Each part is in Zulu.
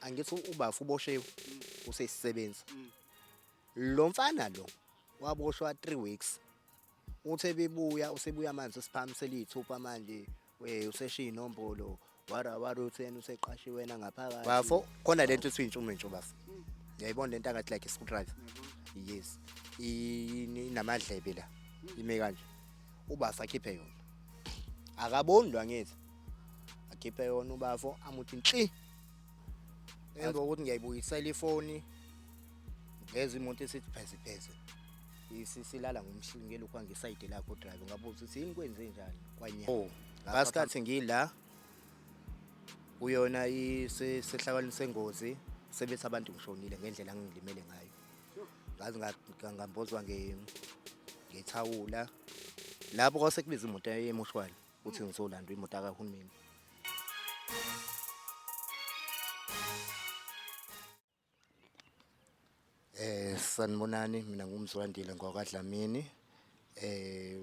Angithi ubafu uboshiwe, useyisisebenzi. Lo mfana lo waboshwa 3 weeks. Uthe bebuya, usebuya manje usiphamisela iy'thupha manje, useshiya inombolo wara wara, utheni useqashiwe wena ngaphakathi. Bafo, khona lento ethi intshumentshu bafo. Uyayibona lento angathi like screwdriver. Yes. Inamadlebe la. Ime kanje. Ubafo akhiphe yona. Akaboni lo angithi. Akhiphe yona ubafo amuthi nhli. Emva kokuthi ngiyayibuyisela ifoni ngezwe imoto esithi pheze pheze. Isilala ngomshini ngelokhu angisayide lakho driver, ngabuza ukuthi yini kwenze njani kwanya. Oh, ngasikhathi ngila kuyona isehlakalweni sengozi sebethi abantu ngishonile ngendlela engilimele ngayo. Ngaze ngambozwa ngethawula. Lapho kwase kubiza imoto yemoshwali ukuthi ngizolandwa imoto kahulumeni. Sanibonani, mina nguMzwandile ngwakwaDlamini.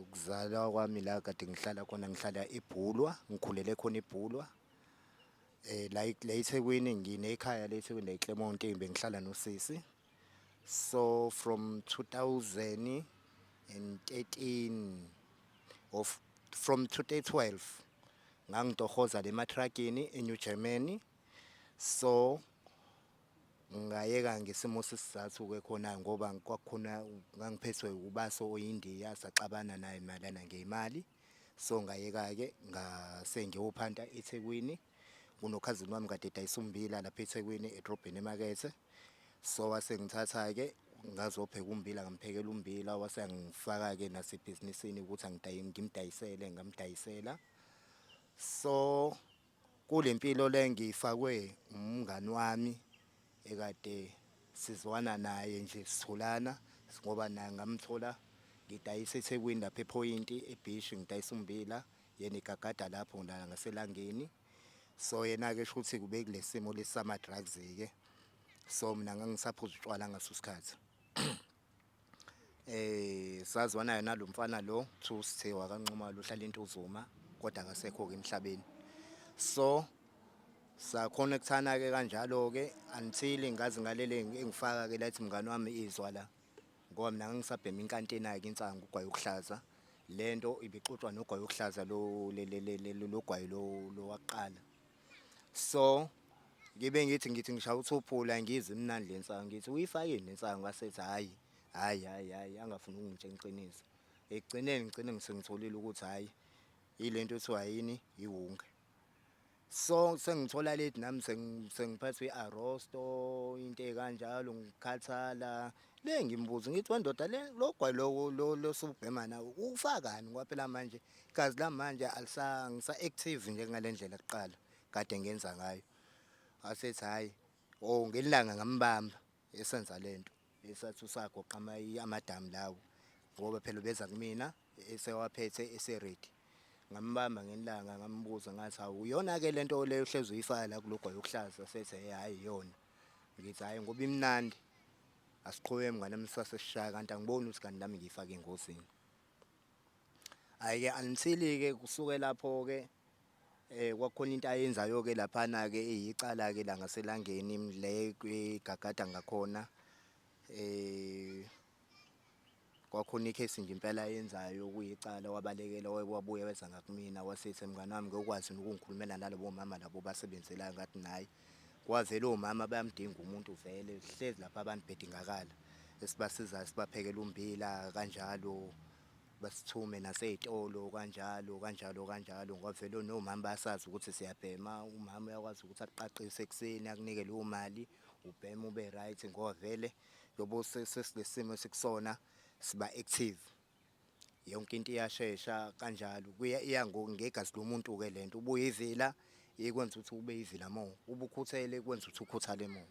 Ukuzalwa kwami la kade ngihlala khona, ngihlala eBhulwa, ngikhulele khona eBhulwa. La la eThekwini nginekhaya la eThekwini la eClermont bengihlala nosisi. So from 2013 of from 2012 ngangitohoza le matruckini eNew Germany. So ngayeka ngesimo sesizathu-ke khona ngoba kwakukhona ngangiphethwe ubaso oyindiya, saxabana naye mayelana ngeyimali. So ngayeka-ke ngase ngiyophanta eThekwini. Kunokhazini wami kade edayisa ummbila lapha eThekwini edrobheni emakethe. So wase ngithatha-ke ngazopheka ummbila, ngamphekela ummbila wase angifaka-ke nasebhizinisini ukuthi ngimdayisele, ngamdayisela. So kule mpilo le ngiyifakwe umngani wami ekade sizwana naye nje, sitholana ngoba naye ngamthola ngidayisa eThekwini lapha ePhoyinti ebhishi, ngidayisa ummbila, yena egagada lapho la ngaselangeni. So yena-ke shuthi kube kule simo lesi sama-drugs-ke. So mina ngangisaphuza utshwala ngaso sikhathi. Sazwana nalo mfana lo kuthiwa uSithe wakaNxumalo uhlala eNtuzuma kodwa akasekho-ke emhlabeni. So sakhonekthana-ke kanjalo-ke until ngaze ngalele engifaka-ke la ethi mngani wami izwa la, ngoba mina ngangisabhema inkantena-ke insangu ugwayi okuhlaza. Lento ibixutshwa nogwayi okuhlaza lo lo gwayi lo lo wakuqala. So ngibe ngithi ngishaya uthuphula ngizwe imnandi le nsangu, ngithi uyifakile le nsangu, asethi hhayi hhayi hhayi hhayi, angafuni ukungitshela iqiniso. Ekugcineni ngigcine sengitholile ukuthi hhayi ile nto ethiwa yini, iwunga. So sengithola late nami sengiphathwe i-arosto into ey'kanjalo ngikhathala. Le ngimbuza ngithi wendoda le lo gwayi lo lo losubhema nawe uwufakani ngoba phela manje igazi lami manje angisa-active njengale ndlela kuqala kade ngenza ngayo. Wasethi hhayi, oh ngelanga ngambamba esenza lento esathi usagoqa amadamu lawo ngoba phela ubeza kumina esewaphethe ese-ready. Ngambamba ngelanga ngambuza ngathi hawu iyona-ke le nto leyo ohlezi uyifaka la kulo gwayi okuhlaza, wasethi hhe hhayi iyona. Ngithi hhayi ngoba imnandi asiqhubeke mngani wami sisase sishaya kanti angiboni ukuthi kanti nami ngiyifake engozini. Hhayi-ke until-ke kusuke lapho-ke kwakukhona into ayenzayo-ke laphana-ke eyicala-ke la ngaselangeni le kwigagada ngakhona. Kwakhona ikhesi nje impela ayenzayo kuyicala wabalekela wabuya weza ngakumina wasethi mngani wami ngeke ukwazi ukungikhulumela nalabo mama labo obasebenzelayo, ngathi nayi. Kwavele omama bayamdinga umuntu vele hlezi lapha abantu bedingakala esibasizayo sibaphekela ummbila kanjalo, basithume nasey'tolo kanjalo kanjalo kanjalo ngoba vele nomama bayasazi ukuthi siyabhema. Umama uyakwazi ukuthi akuqaqise ekuseni akunike leyo mali ubheme ube right ngoba vele njengoba sesikulesi simo esikusona siba active. Yonke into iyashesha kanjalo kuya iya ngegazi lomuntu-ke lento, ubuye ivila ikwenza ukuthi ube ivila more, ube ukhuthele kwenza ukuthi ukhuthale more.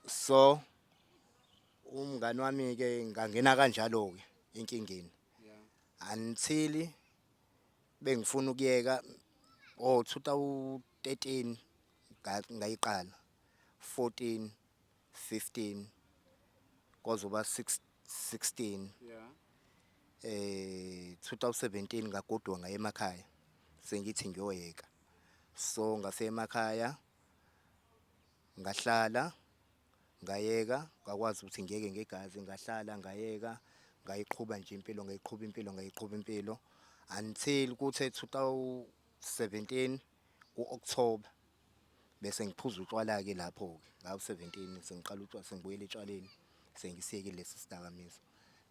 So umngani wami-ke ngangena kanjalo-ke enkingeni until bengifuna ukuyeka oh 2013 ngayiqala 14 15 kwazoba 6 16 2017 ngagoduka ngaye emakhaya sengithi ngiyoyeka. So ngafika emakhaya, ngahlala, ngayeka, ngakwazi ukuthi ngiyeke ngegazi, ngahlala ngayeka, ngayiqhuba nje impilo, ngayiqhuba impilo, ngayiqhuba impilo until kuthe 2017 ku-October bese ngiphuza utshwala-ke lapho-ke ngawu-17, sengiqala utshwala, sengibuyela etshwaleni, sengisiyekile lesi sidakamizwa.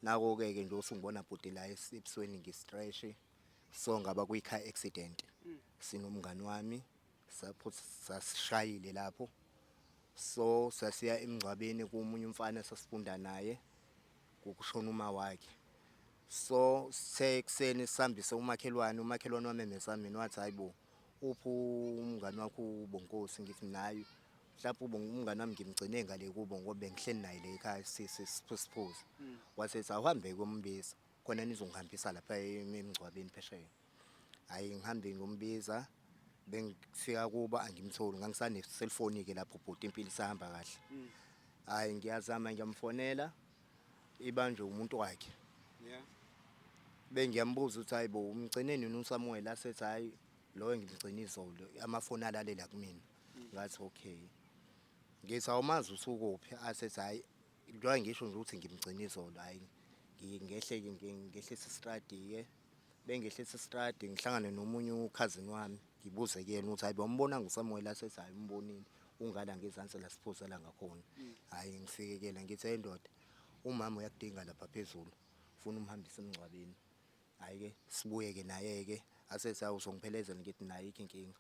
Nako-ke ke nje usungibona bhuti la ebusweni ngi-stretch, so ngaba kwi-car accident sinomngani wami, sapho sasishayile lapho. So sasiya emngcwabeni komunye umfana esasifunda naye, kushona uma wakhe. So sithe ekuseni sihambise umakhelwane, umakhelwane wamemeza mina wathi, hayi bo, uphi umngani wakho uBonkosi? Ngithi mina hhayi, mhlawumbe umngani wami ngimgcine ngale kubo ngoba bengihleli naye la ekhaya siphuze. Wase ethi awuhambe kombiza khona nizongihambisa lapha emngcwabeni phesheya. Hhayi, ngihambe ngiyombiza, bengifika kubo angimtholi, ngangisane-cellphone-ke lapho bhuti, impilo isahamba kahle. Hhayi, ngiyazama ngiyamfonela, ibanjwe umuntu wakhe. Bengiyambuza ukuthi hayi bo, umgcine nini uSamuel? Asethi hhayi, loyo ngimgcine izolo, amafoni alalela kumina. Ngathi okay. Ngithi awumazi usukuphi? Asethi hhayi, njengoba ngisho nje ukuthi ngimgcine izolo, hhayi ngehle-ke ngehlise istradi-ke. Bengehlisa istradi ngihlangane nomunye ukhazini wami, ngibuze kuyena ukuthi hayi bo, umbonanga uSamuel? Asethi hhayi, umbonile, ungala ngezansi la siphuzela ngakhona. Hhayi, ngifike kuyena ngithi hey ndoda, umama uyakudinga lapha phezulu, ufuna umhambise emngcwabeni. Hhayi-ke sibuye-ke naye-ke, asethi hawu uzongiphelezela, ngithi naye ayikho inkinga.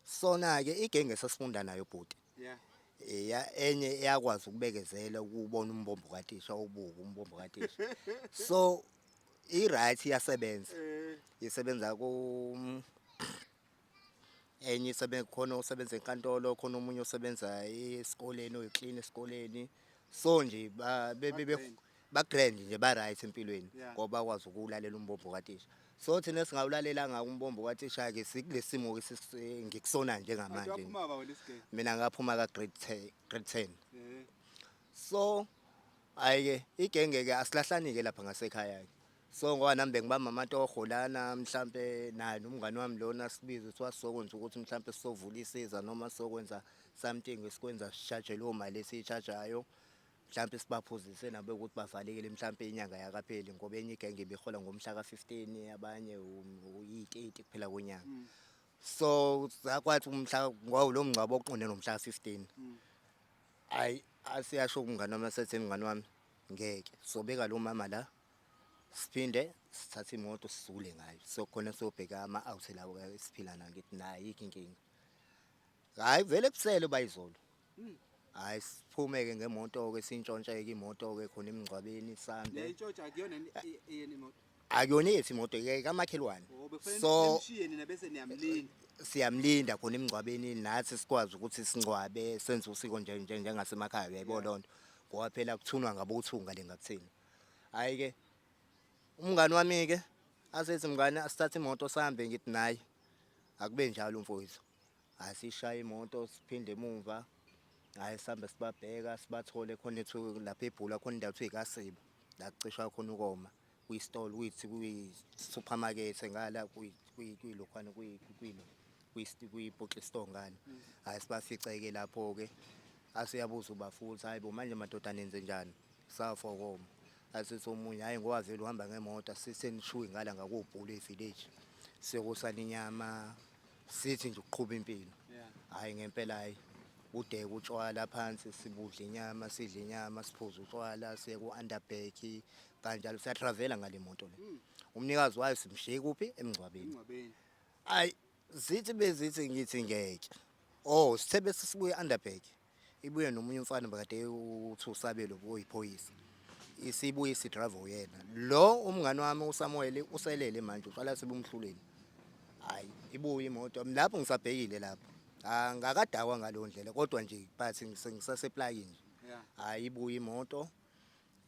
Sona-ke igenge esasifunda nayo bhuti, eya enye eyakwazi ukubekezela ukubona umbombo katisha, ubuka umbombo katisha. So i-right iyasebenza, isebenza ku enye isebenza khona, osebenza enkantolo khona, omunye osebenza esikoleni, oyi-clean esikoleni. So nje ba-grand nje, ba-right empilweni ngoba bakwazi ukuwulalela umbombo katisha. So thina singawulalelanga umbombo katisha-ke, sikule simo-ke ngikusona njengamanje. Mina ngaphuma ka-grade 10, grade 10. So hhayi-ke igenge-ke asilahlani-ke lapha ngasekhaya-ke. So ngoba nami bengibamba amatoho lana, mhlampe naye nomngani wami lona sibize kuthiwa sizokwenza ukuthi mhlampe sizovula isiza noma sizokwenza something esikwenza, sishaje leyo mali esiyishajayo, mhlampe sibaphuzise nabo ukuthi bavalekile mhlampe inyanga yakapheli, ngoba enye igenge ibihola ngomhla ka-15, abanye uyi-30 kuphela konyaka. So zakwathi umhla ngoba lo mngcwabo oqonde nomhla ka-15, hayi asiyasho umngani wami, asethi mngani wami ngeke sobeka lo mama la, siphinde sithathe imoto sizule ngayo, so khona sobheka ama-out lawo esiphila nayo. Ngithi naye ayikho inkinga. Hhayi vele kusele bayizolo, hhayi siphume-ke ngemoto-ke, sintshontsheke imoto-ke khona emngcwabeni sihambe. Le intshontsha akuyona eyenu imoto? Akuyona eyethu imoto, ke kamakhelwane. Oh, bekufanele So nimshiye nina bese niyamlinda. Siyamlinda khona emngcwabeni nathi sikwazi ukuthi singcwabe, senze usiko nje nje njengasemakhaya, uyayibona leyo nto, ngoba phela kuthunwa ngabothunga le ngakuthina. Hhayi-ke umngani wami-ke asethi mngani asithathe imoto sihambe, ngithi naye akube njalo mfowethu. Asishaye imoto siphinde emumva, hhayi sihambe sibabheka sibathole khona ethu lapha eBhula, khona indawo ekuthiwa iKasiba la kucishwa khona ukoma kuyisitolo, kuyi-supermarket ngala kuyilokhwana kuyibhoxi store ngale. Hhayi sibafice-ke lapho-ke, asiyabuza ubafo ukuthi hhayi bo manje madoda nenze njani, safa ukoma. Asithi omunye hhayi ngoba vele uhamba ngemoto, asisenishuyi ngala ngakoBhulu e-village siyokosana inyama, sithi nje ukuqhuba impilo. Hhayi ngempela, hhayi udeke utshwala phansi, sibudla inyama, sidle inyama, siphuze utshwala, siye ku-Underberg kanjalo, siyatravela ngale moto le. Umnikazi wayo simshiye kuphi? Emngcwabeni. Emngcwabeni. Hayi zithi bezithi ngithi ngeke. Oh sithe bese sibuye e-Underberg, ibuye nomunye umfana bekade uthi usabelo oyiphoyisa. Isibuye isidrayiva uyena. Lo umngani wami uSamuel uselele manje, utshwala sebumhluleni. Hayi ibuye imoto lapho ngisabhekile lapho. Angakadakwa ngaleyo ndlela kodwa nje but ngisaseplaki nje. Hayi ibuye imoto,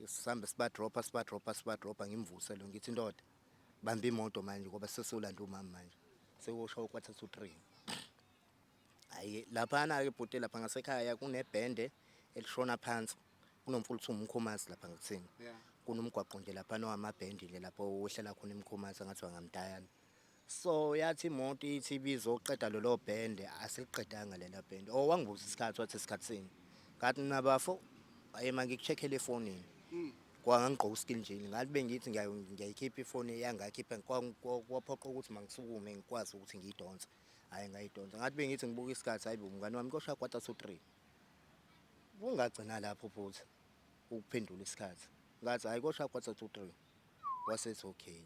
sihambe sibadropha sibadropha sibadropha, ngimvuse lo ngithi ndoda bamba imoto manje ngoba sesolanda umama manje sekosha u2:45. Hayi laphana ke bhuti, lapha ngasekhaya kunebhende elishona phansi, kunomfula kuthiwa uMkhomazi lapha ngakuthina. Kunomgwaqo nje laphana owamabhendi nje lapho wehlela khona eMkhomazi, angathi wangamdayana. So yathi imoto ithi ibizoqeda lolo bhende, asiliqedanga lela bhende. Oh, wangibuza isikhathi, wathi isikhathi sini? Ngathi mina bafo, ayema ngikucheckele efonini. Kwangangigqoka uskinjini, ngathi bengithi ngiyayikhipha ifoni, yangakhipha, kwaphoqa ukuthi mangisukume ngikwazi ukuthi ngiyidonse. Hhayi, ngayidonsa. Ngathi bengithi ngibuka isikhathi, hayi bo mngani wami, koshaya 2:45. Kungagcina lapho futhi ukuphendula isikhathi. Ngathi hhayi, koshaya 2:45. Wasethi okay.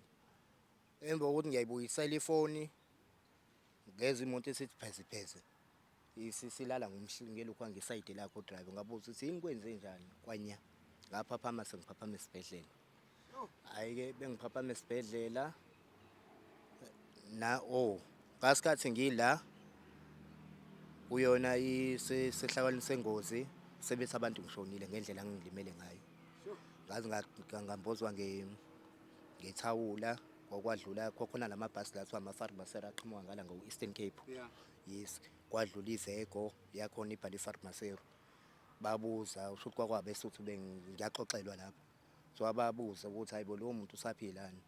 Emva kokuthi ngiyayibuyisela ifoni, ngezwa imoto isithi pheze pheze. Isilala ngelokhu ngesayidi lakho driver, ngabuza ukuthi yini, kwenze njani? Kwanya. Ngaphaphama sengiphaphama esibhedlela. Hhayi-ke, bengiphaphama esibhedlela na, oh, ngasikhathi ngila kuyona isehlakalweni sengozi, sebethi abantu ngishonile ngendlela engilimele ngayo. Ngaze ngambozwa ngethawula, kwakwadlula kwakhona lamabhasi la kuthiwa ama-Farmacera aqhamuka ngala ngo-Eastern Cape. Yes, kwadlula ivego yakhona ibhale i-Farmacero. Babuza, usho ukuthi kwakwabesuthu, ngiyaxoxelwa lapho. So ababuza ukuthi hayi bo, lowo muntu usaphilani?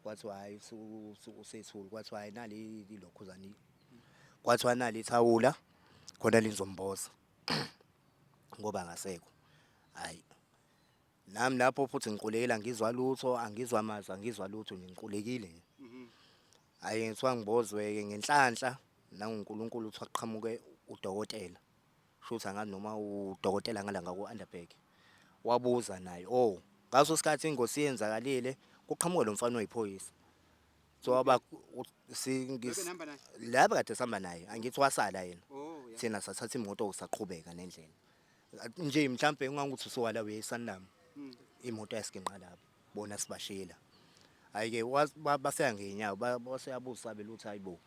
Kwathiwa hhayi, usethule. Kwathiwa hhayi, nali ilokhuzana, kwathiwa nali ithawula khona lizomboza ngoba angasekho. Hhayi, nami lapho futhi ngiqulekile, angizwa lutho, angizwa amazwi, angizwa lutho nje, ngiqulekile nje. Hhayi, ngithiwa ngibozwe-ke ngenhlanhla nanguNkulunkulu, kuthiwa kuqhamuke udokotela. Shuthi angazi noma udokotela ngala ngaku-Underberg. Wabuza naye, oh, ngaso sikhathi ingozi iyenzakalile, kuqhamuke lo mfana oyiphoyisa. So waba Bebenihamba naye? Laba kade sihamba naye, angithi wasala yena. Oh, yeah. Thina sathatha imoto, saqhubeka nendlela. Nje mhlambe ungangukuthi usuka la uye eSanlam. Imoto yasiginqa lapho, bona sibashila. Hhayi-ke, bafika ngey'nyawo, baseyabuza sabela ukuthi hayi bo,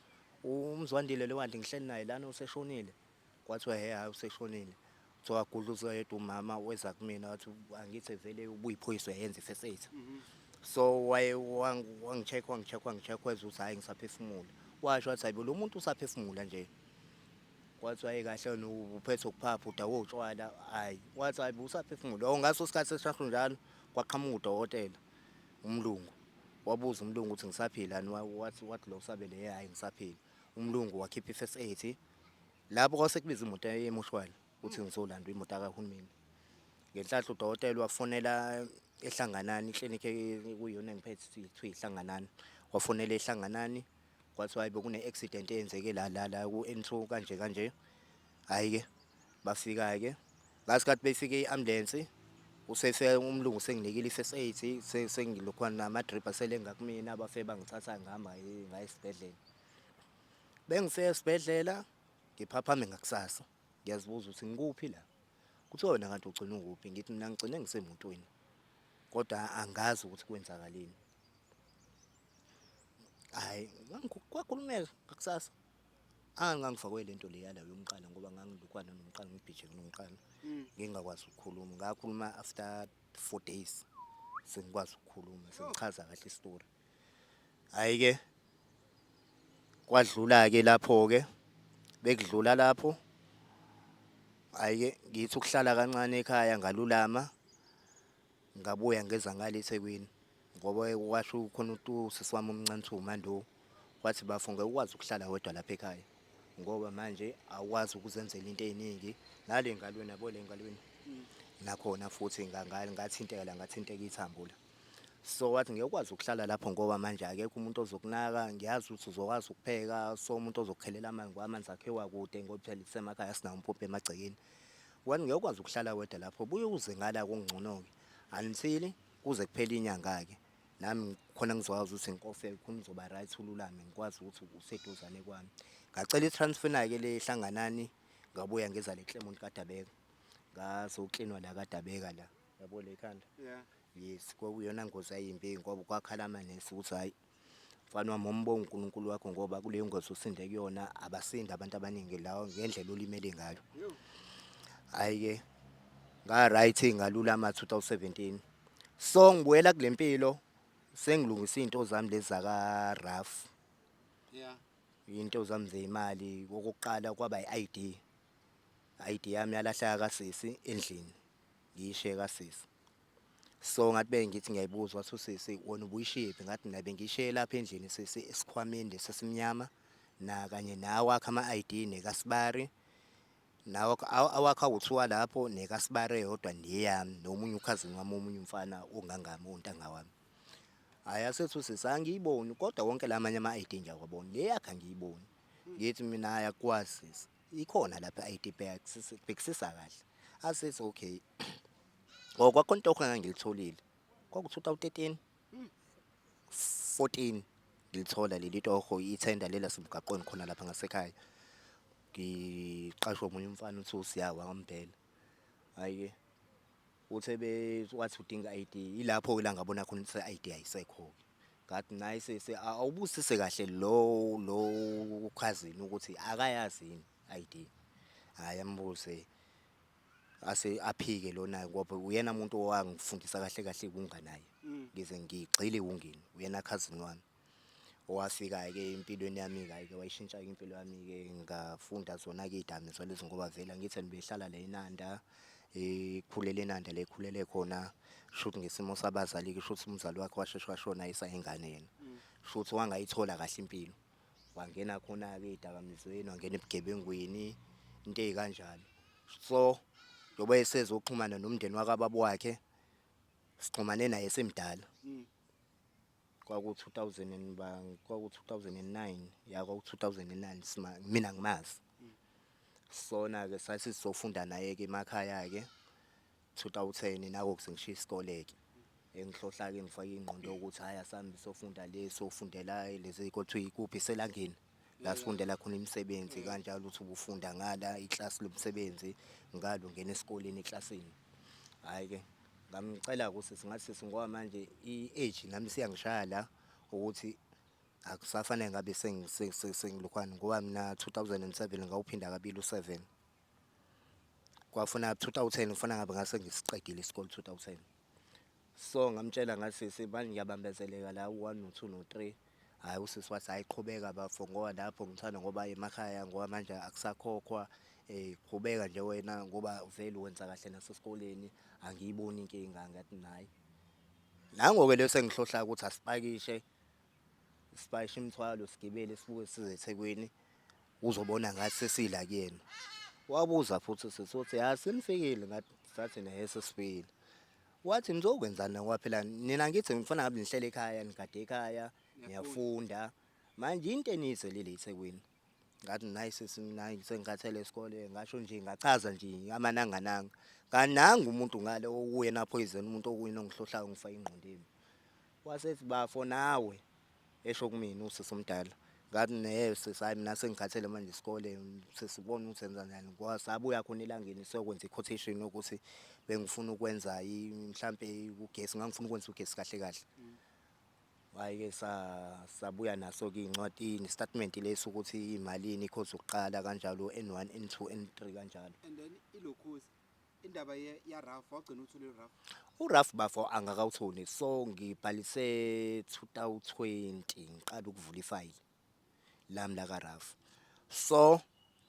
uMzwandile lo kanti ngihleli naye lana useshonile. Kwathiwa hhe, hhayi, useshonile. Kuthiwa wagudluza yedwa umama, weza kumina wathi angithi vele ubuyiphoyisa, uyayenza i-first aid. So waye wangi-check, wangi-check, wangi-check, wezwa ukuthi hhayi, ngisaphefumula. Washo wathi hayi bo, lo muntu usaphefumula nje. Kwathiwa hhayi kahle, wena uphethwe ukuphapha, udakwe utshwala, hhayi. Wathi hhayi bo, usaphefumula. Oh, ngaso sikhathi sesasho njalo kwaqhamuka udokotela umlungu. Wabuza umlungu ukuthi ngisaphila yini, wathi lo usabele, hhayi ngisaphila. Umlungu wakhipha i-first aid. Lapho kwase kubiza imoto yemoshwali ukuthi ngizolandwa imoto kahulumeni. Ngenhlanhla udokotela wafonela eHlanganani, iklinikhi kuyiyona engiphethe kuthiwa iHlanganani. Wafonela eHlanganani, kwathiwa hayi bo, kune-accident eyenzeke la la la ku-N2 kanje kanje. Hhayi-ke, bafika-ke. Ngasikhathi befike i-ambulance, usefika umlungu senginikile i-first aid, sengilokhwana nama-drip aselenga kumina, bafike bangithatha, ngihamba ngaya esibhedlela. Bengifika esibhedlela ngiphaphame ngakusasa, ngiyazibuza ukuthi ngikuphi la? Kuthiwa wena kanti ugcine ukuphi? Ngithi mina ngigcine ngisemotweni kodwa angazi ukuthi kwenzakaleni. Hhayi, kwakhulumeka ngakusasa. Angangifakwe lento le yala yomqala ngoba ngangilukwana nomqala, ngibhije nomqala. Ngingakwazi ukukhuluma. Ngakhuluma after 4 days, sengikwazi ukukhuluma, sengichaza kahle isitori. Hhayi-ke, kwadlula-ke lapho-ke, bekudlula lapho. Hhayi-ke, ngithi ukuhlala kancane ekhaya, ngalulama, ngabuya ngeza ngale eThekwini ngoba kwasho khona usisi wami omncane kuthiwa uMandu, wathi bafo, ngeke ukwazi ukuhlala wedwa lapha ekhaya ngoba manje awukwazi ukuzenzela into ey'ningi nale ngalweni, yabo, le ngalweni nakhona futhi ngathinteka la, ngathinteka ithambo la. So wathi ngeke ukwazi ukuhlala lapho ngoba manje akekho umuntu ozokunaka, ngiyazi ukuthi uzokwazi ukupheka, so umuntu ozokukhelela amanzi ngoba amanzi akhiwa kude ngoba phela kusemakhaya, sinawo umpompi emagcekeni. Wathi ngeke ukwazi ukuhlala wedwa lapho, buye uze ngala kungcono-ke until kuze kuphele inyanga-ke, nami khona ngizokwazi ukuthi ngikofe khona, uzoba right, ululame, ngikwazi ukuthi useduzane kwami. Ngacela i-transfer-ke le eHlanganani, ngabuya ngeza le Clermont kaDabeka, ngazoklinwa la kaDabeka la, yabo le khanda. Yes, kwakuyona ngozi ayimbi ngoba kwakhala amanesi ukuthi hhayi, mfana wami, umbonge uNkulunkulu wakho ngoba kuleyo ngozi usinde kuyona, abasindi abantu abaningi la ngendlela olimele ngayo. Hhayi-ke, nga-right, ngalulama 2017. So ngibuyela kule mpilo, sengilungisa iy'nto zami lezi zaka-RAF. Into zami zey'mali, okokuqala kwaba i-ID. ID yami yalahleka kasisi endlini, ngiyishiye kasisi. So ngathi bengithi ngiyayibuza, wathi usisi wona ubuyishiyephi? Ngathi mina bengiyishiye lapha endlini sisi, esikhwameni lesi esimnyama, na kanye nawakho ama-ID nekasibari, nawo awakho awuthiwa lapho nekasibari eyodwa neyami nomunye ukhazini wami, omunye umfana ongangami ontanga wami. Hhayi, asethi usisi angiyiboni, kodwa wonke la amanye ama-ID ngiyawabona, le yakhe angiyiboni. Ngithi mina hhayi, akukwazi sisi, ikhona lapha i-ID, bhekisisa kahle. Asethi okay. Oh, kwakhona itoho engangilitholile. Kwaku-2013 14 ngilithola leli toho, ithenda lela semgaqweni khona lapha ngasekhaya. Ngiqashwe omunye umfana uthi uSiya waMbhele. Hhayi-ke uthe be wathi udinga i-ID, ilapho-ke la ngabona khona ukuthi i-ID ayisekho-ke. Ngathi nayi sisi, awubuzisise kahle lo lo cousin ukuthi akayazi yini i-ID. Hhayi, ambuze ase aphike lona ngoba uyena umuntu owangifundisa kahle kahle ukunganaye. Ngize ngigxile ewungeni, uyena cousin wami. Owafika-ke empilweni yami-ke, hhayi-ke wayishintsha-ke impilo yami-ke, ngafunda zona-ke iy'dakamizwa lezi ngoba vele angithi behlala la eNanda, ekhulele eNanda la ekhulele khona. Shuthi ngesimo sabazali-ke, shuthi umzali wakhe washeshe washona esayingane yena. Shuthi wangayithola kahle impilo. Wangena khona-ke ey'dakamizweni, wangena ebugebengwini, into ey'kanjalo. So njengoba esezoxhumana nomndeni wakababa wakhe, sixhumane naye esemdala. Kwaku-2000 and kwaku-2009, ya, kwaku-2009 sima mina ngimazi. Sona-ke sasizofunda naye-ke emakhaya-ke 2010, nako sengishiya isikole-ke. Engihlohla-ke ngifake ingqondo yokuthi hhayi, asambe sofunda le sofundela lezi y'kole kuthiwa ikuphi, iselangeni la sifundela khona imisebenzi kanjalo, uthi ubufunda ngala iklasi lomsebenzi ngalo ungena esikoleni eklasini. Hhayi-ke ngamcela-ke usisi, ngathi sisi ngoba manje i-age nami isiyangishaya la ukuthi akusafanele ngabe sengilokhwane, ngoba mina 2007 ngawuphinda kabili u-7. Kwafuna 2010, kufana ngabe ngase ngisiqedile isikole 2010. So ngamtshela ngathi sisi manje ngiyabambezeleka la u-1 no-2 no-3. Hhayi, usisi wathi hhayi, qhubeka bafo, ngoba lapho ngithanda ngoba emakhaya, ngoba manje akusakhokhwa, qhubeka nje wena ngoba vele wenza kahle nasesikoleni, angiyiboni inkinga. Ngathi hhayi. Nango-ke leyo sengihlohla ukuthi asipakishe, sipakishe imithwalo sigibele sibuke size eThekwini, uzobona ngathi sesila kuyena. Wabuza futhi sisi uthi ya senifikile, ngathi sathi ne sesifikile. Wathi nizokwenzani ngoba phela nina ngithi ngifuna ngabe nihlele ekhaya, nigade ekhaya, niyafunda. Manje into eniyizelile eThekwini. Ngathi nayi sisi mina sengikhathele isikole, ngasho nje ngachaza nje amanangananga. Kananga umuntu ngale okuyena poison, umuntu okuyena ongihlohlayo ngifaka ingqondo embi. Wasethi bafo nawe, esho kumina usisi omdala. Ngathi ne sisi hayi, mina sengikhathele manje isikole, sesibona ukuthi senza njani. Ngoba sabuya khona elangeni siyokwenza i-quotation ukuthi bengifuna ukwenza mhlampe ugesi, ngangifuna ukwenza ugesi kahle kahle. Hhayi-ke sabuya naso-ke iy'ncwadi ne-statement lesi ukuthi imalini i-course yokuqala kanjalo, N1, N2, N3 kanjalo. And then ilokhuzi indaba ya-RAF, wagcina uthole i-RAF? URAF bafo angakawutholi, so ngibhalise 2020 ngiqala ukuvula ifayili lami laka RAF. So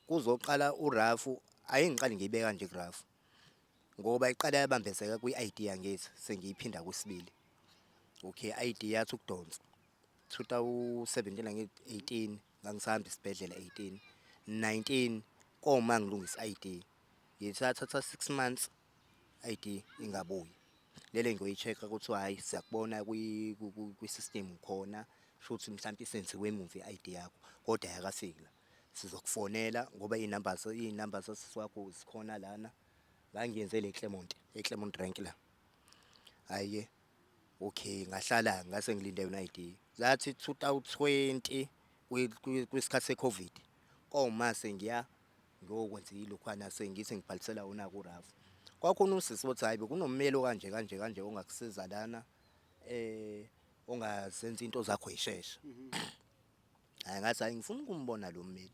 kuzoqala uRAF, ayingiqali ngiyibeka nje kuRAF ngoba iqala yabambezeka kwi-ID yangithi sengiyiphinda kwesibili. Okay, ID yathi ukudonsa 2017, angithi 18 ngangisahamba isibhedlela, 18 19 koma ngilungisa i-ID, ngithatha 6 months ID ingabuyi. Lele ngiyoyi-check-a, kuthiwa hhayi, siyakubona kwi-system khona, shuthi mhlampe isenziwe emuva i-ID yakho kodwa ayakafiki la, sizokufonela ngoba iy'namba zasisi wakho zikhona lana. Ngangiyenze le Clermont, e-Clermont Rank la. Hhayi-ke okay, ngahlala ngase ngilinde yona i-ID. Zathi 2020 kwisikhathi se-COVID koma sengiya ngiyokwenza ilokhwana, sengithi ngibhalisela wona ku-RAF. Kwakhona usisi othi hhayi, bekunommeli okanje kanje kanje ongakusiza lana, ongazenza into zakho yisheshe. Hhayi, ngathi hhayi, ngifuna ukumbona lo mmeli.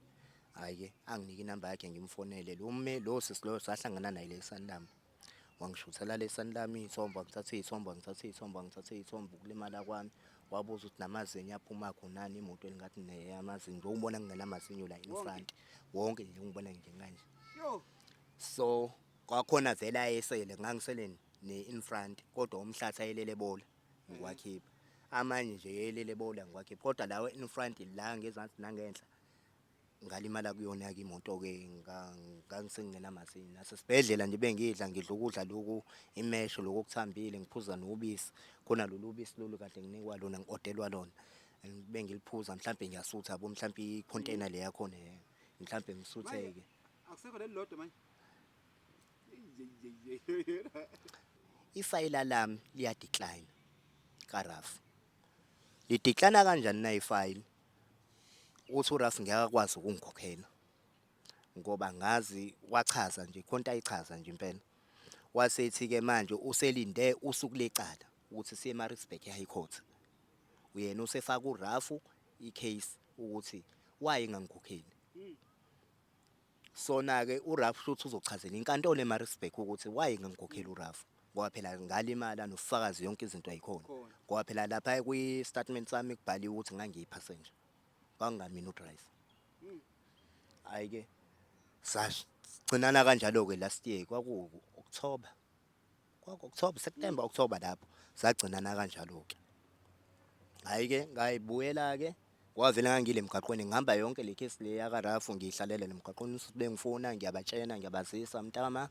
Hhayi-ke anginike inamba yakhe ngimfonele lo mmeli, lo sisi lo sahlangana naye le Sanlam. Wangishuthela le Sanlam iy'thombe, wangithatha iy'thombe, wangithatha iy'thombe, wangithatha iy'thombe ukulimala kwami. Wabuza ukuthi namazinyo aphuma khonani emotweni, ngathi ne amazinyo njengoba ubona ngingenamazinyo la in front. Wonke nje ngibona nje kanje. Yo. So kwakhona vele ayesele, ngangisele ne-in front, kodwa umhlathi ayelele bola ngiwakhipha. Amanye nje yelele bola ngiwakhipha, kodwa lawa in front la ngezansi nangenhla ngalimala kuyona-ke imoto-ke, ngangisengingenamazinyo. Nasesibhedlela nje bengidla, ngidla ukudla loku imesho loku okuthambile, ngiphuza nobisi. Khona lolu bisi lolu kade nginikwa lona, ngi-odelwa lona. And bengiliphuza mhlampe ngiyasutha yabo, mhlampe i-container le yakhona mhlampe Manje ngisutheke. akusekho leli lodwa manje. Ifayela lami liya-decline ka-RAF. Li-decline kanjani na ifayili? Uthi uRAF ngeke akwazi ukungikhokhela ngoba ngazi wachaza nje khonto ayichaza nje impela. Wasethi-ke manje uselinde usuku lecala ukuthi siye eMaritzburg e-High Court. Uyena usefaka uRAF i-case ukuthi why engangikhokheli. Sona-ke uRAF shuthi uzochazela inkantolo eMaritzburg ukuthi why engangikhokheli uRAF. Ngoba phela ngalimala nobufakazi yonke izinto ayikhona. Khona. Ngoba phela lapha kwi-statement sami kubhaliwe ukuthi ngangiyi-passenger. Kwakungamina u-driver. Hhayi-ke sagcinana kanjalo-ke last year kwaku October. Kwaku October, September, October lapho. Sagcinana kanjalo-ke. Hhayi-ke ngayibuyela-ke kwavele ngangile emgaqweni ngihamba yonke le case le yaka-RAF ngiyihlalela le mgaqweni usuthi bengifuna ngiyabatshena ngiyabazisa mntama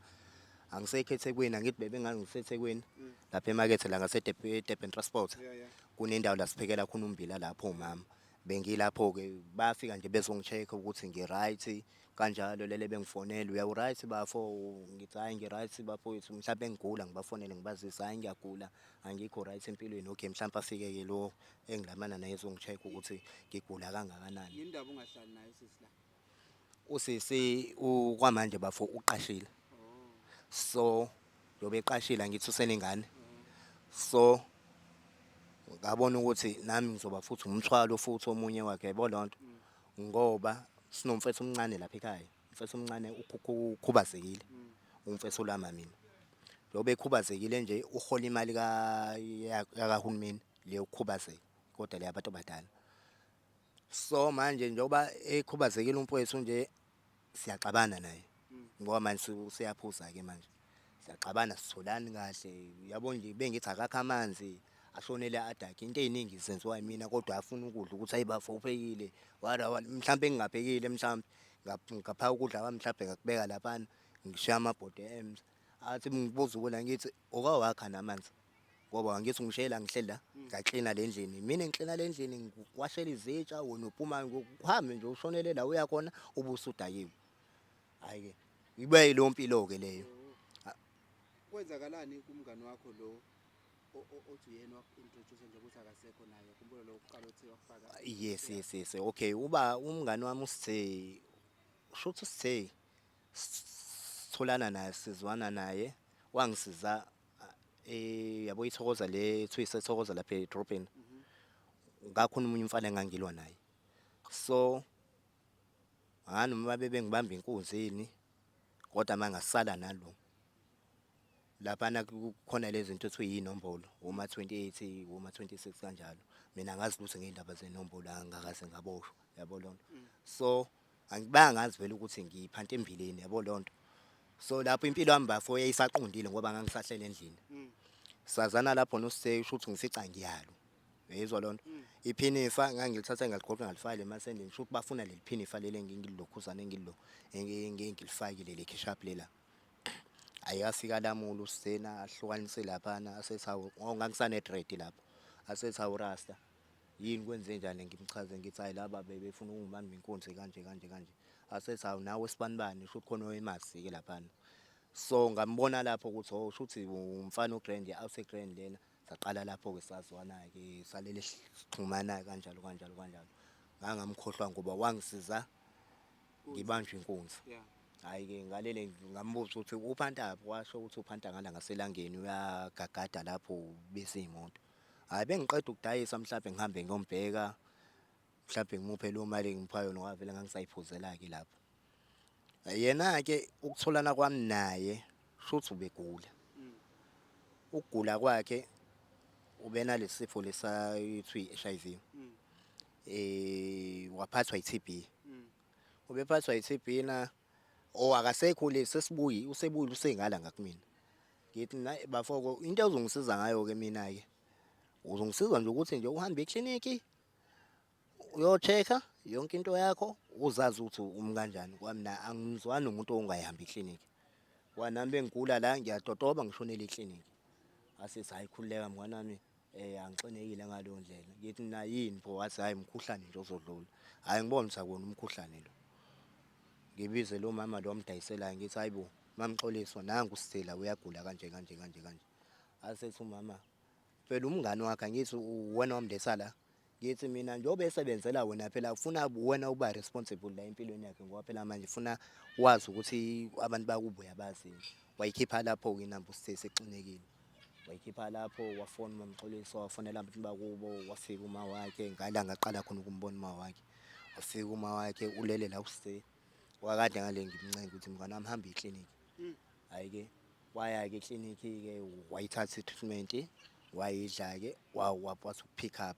angisekho eThekwini, angithi bebengangiseThekwini lapha emakethe la ngase-Durban Transport. Kunendawo la siphekela khona ummbila lapho omama. Bengilapho-ke bafika nje bezongi-check-a ukuthi ngi-right kanjalo lele bengifonela, uya u-right bafo? Ngithi hhayi ngi-right bafowethu, mhlampe ngigula ngibafonele ngibazise hhayi ngiyagula angikho right empilweni. Okay, mhlampe afike-ke lo engilamana naye ezongi-check-a ukuthi ngigula kangakanani. Yini ndaba ungahlali naye usisi la? Usisi kwamanje bafo uqashile. So njengoba eqashile angithi usenengane. So ngabona ukuthi nami ngizoba futhi umthwalo futhi omunye wakhe yabo lonto. Ngoba sinomfethu omncane lapha ekhaya. Umfethu omncane ukhubazekile. Umfethu olama mina. Njengoba ekhubazekile nje uhola imali yakahulumeni le yokukhubazeka kodwa le yabantu abadala. So manje njengoba ekhubazekile umfowethu nje siyaxabana naye. Ngoba manje useyaphuza-ke manje. Siyaxabana sitholani kahle. Yabo nje bengithi akakho amanzi ashonele adakhe. Into ey'ningi zenziwa yimina kodwa afuna ukudla ukuthi hayi bafo uphekile. Wara wara mhlampe ngingaphekile mhlampe ngaphaka ukudla kwami mhlampe ngakubeka laphana ngishiya amabhodo emza. Athi ngibuza ukudla ngithi ukawakha namanzi. Ngoba angithi ungishela ngihleli la ngaklina le ndlini. Mina ngiklina le ndlini ngiwashela izitsha wena uphuma uhambe nje ushonele la uya khona ubusudakiwe. Hhayi-ke ibe yileyo mpilo-ke leyo. Kwenzakalani kumngani wakho lo othi uyena waku-introduce nje ukuthi akasekho naye? Khumbula lo wokuqala othi wakufaka. Yes, yes, yes. Okay, uba umngani wami usithe shuthi usithe sitholana naye sizwana naye wangisiza yabo ithokoza le ethiwa isethokoza lapha edrobheni. Ngakhona omunye umfana engangilwa naye. So ngani noma bebengibamba inkunzi kodwa mangasala nalo. Laphana kukhona lezi zinto ethiwa iy'nombolo, oma-28, oma-26 kanjalo. Mina angazi lutho ngey'ndaba zey'nombolo angikaze ngaboshwa yabo leyo nto. So angibangazi vele ukuthi ngiphante embileni yabo leyo nto. So lapho impilo yami bafo yayisaqondile ngoba ngangisahlele endlini. Sazana lapho noSitheyi shuthi ngifica ngiyalo. Uyayizwa leyo nto? Iphinifa ngangilithatha ngaligoqa ngalifaka emasendeni shuthi bafuna leli phinifa leli engilokhuzana engilo engilifakile le cash up lela. Ayafika lamula uSithena ahlukanise laphana asethi hawu ngangisane-dread lapho. Asethi hawu rasta yini kwenze njani ngimchaze ngithi hayi laba bebefuna ukungibamba inkunzi kanje kanje kanje. Asethi hawu nawe sibanibani shuthi khona oyemazi-ke laphana. So ngambona lapho ukuthi oh shuthi umfana o-grand out grand lena. Saqala lapho-ke sazwana-ke salele sixhumana kanjalo kanjalo kanjalo. Ngangamkhohlwa ngoba wangisiza ngibanjwe inkunzi. Hhayi-ke ngalele ngambuza ukuthi uphantaphi, washo ukuthi uphanta ngala ngaselangeni uyagagada lapho ubisa iy'moto. Hhayi bengiqeda ukudayisa mhlampe ngihambe ngiyombheka mhlampe ngimuphe leyo mali engimupha yona ngoba vele ngangisayiphuzela-ke lapho. Yena-ke ukutholana kwami naye shuthi ubegula. Ukugula kwakhe ubenalesi sifo lesa ekuthiwa i-HIV. Waphathwa i-TB. Ubephathwa i-TB na oh akasekho le sesibuyi usebuyile usengala ngakumina. Ngithi mina bafoko into ozongisiza ngayo ke mina ke uzongisiza nje ukuthi nje uhambe ekliniki uyo-check-a yonke into yakho uzazi ukuthi umi kanjani. Kwami mina angizwani nomuntu ongayihambi ikliniki. Kwanami bengigula la ngiyatotoba ngishonele ekliniki. Asithi hhayi khululeka mngani wami angixinekile ngaleyo ndlela. Ngithi mina yini pho? Wathi hhayi umkhuhlane nje ozodlula. Hhayi ngibone ukuthi akuwona umkhuhlane lo. Ngibize lo mama lo omdayiselayo ngithi hayi bo mamxoliswa nangu usithela uyagula kanje kanje kanje kanje. Asethi umama phela umngani wakhe angithi uwena wamletha la. Ngithi mina njengoba esebenzela wena phela ufuna wena uba responsible la empilweni yakhe ngoba phela manje ufuna wazi ukuthi abantu bakubo uyabazi. Wayikhipha lapho-ke inamba usithe sexinekile. Wayikhipha lapho wafona uMamxolisi wafonela abantu bakubo wafika uma wakhe ngala ngaqala khona ukumbona uma wakhe. Wafika uma wakhe ulele la usithe. Wakade ngale ngimncenga ukuthi mngani wami hamba eklinikhi. Hhayi-ke waya-ke eklinikhi-ke wayithatha i-treatment wayidla-ke wathi uku-pick up.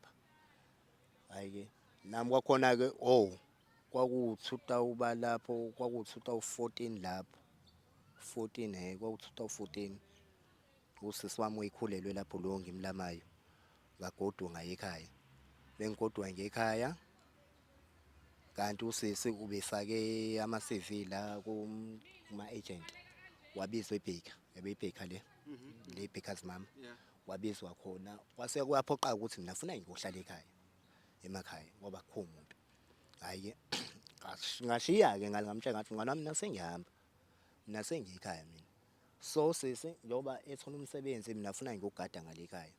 Hhayi-ke nami kwakhona-ke oh kwakuwu-two lapho kwakuwu-2014 lapho 14 kwakuwu-2014 usisi wami wayekhulelwe lapho lo ngimlamayo ngagoduka ngaya ekhaya. Mengigoduka ngiya ekhaya kanti usisi ubefake ama-CV la kuma-agent wabizwa eBaker, yabo iBaker le le Baker's mama wabizwa khona kwase kuyaphoqa ukuthi mina funa ngiyohlala ekhaya emakhaya ngoba akukho muntu. Hhayi-ke ngashiya-ke ngale ngamtshela ngathi mngani wami mina sengiyahamba mina sengiyekhaya mina. So sisi njengoba ethola umsebenzi mina funa ngiyogada ngale ekhaya.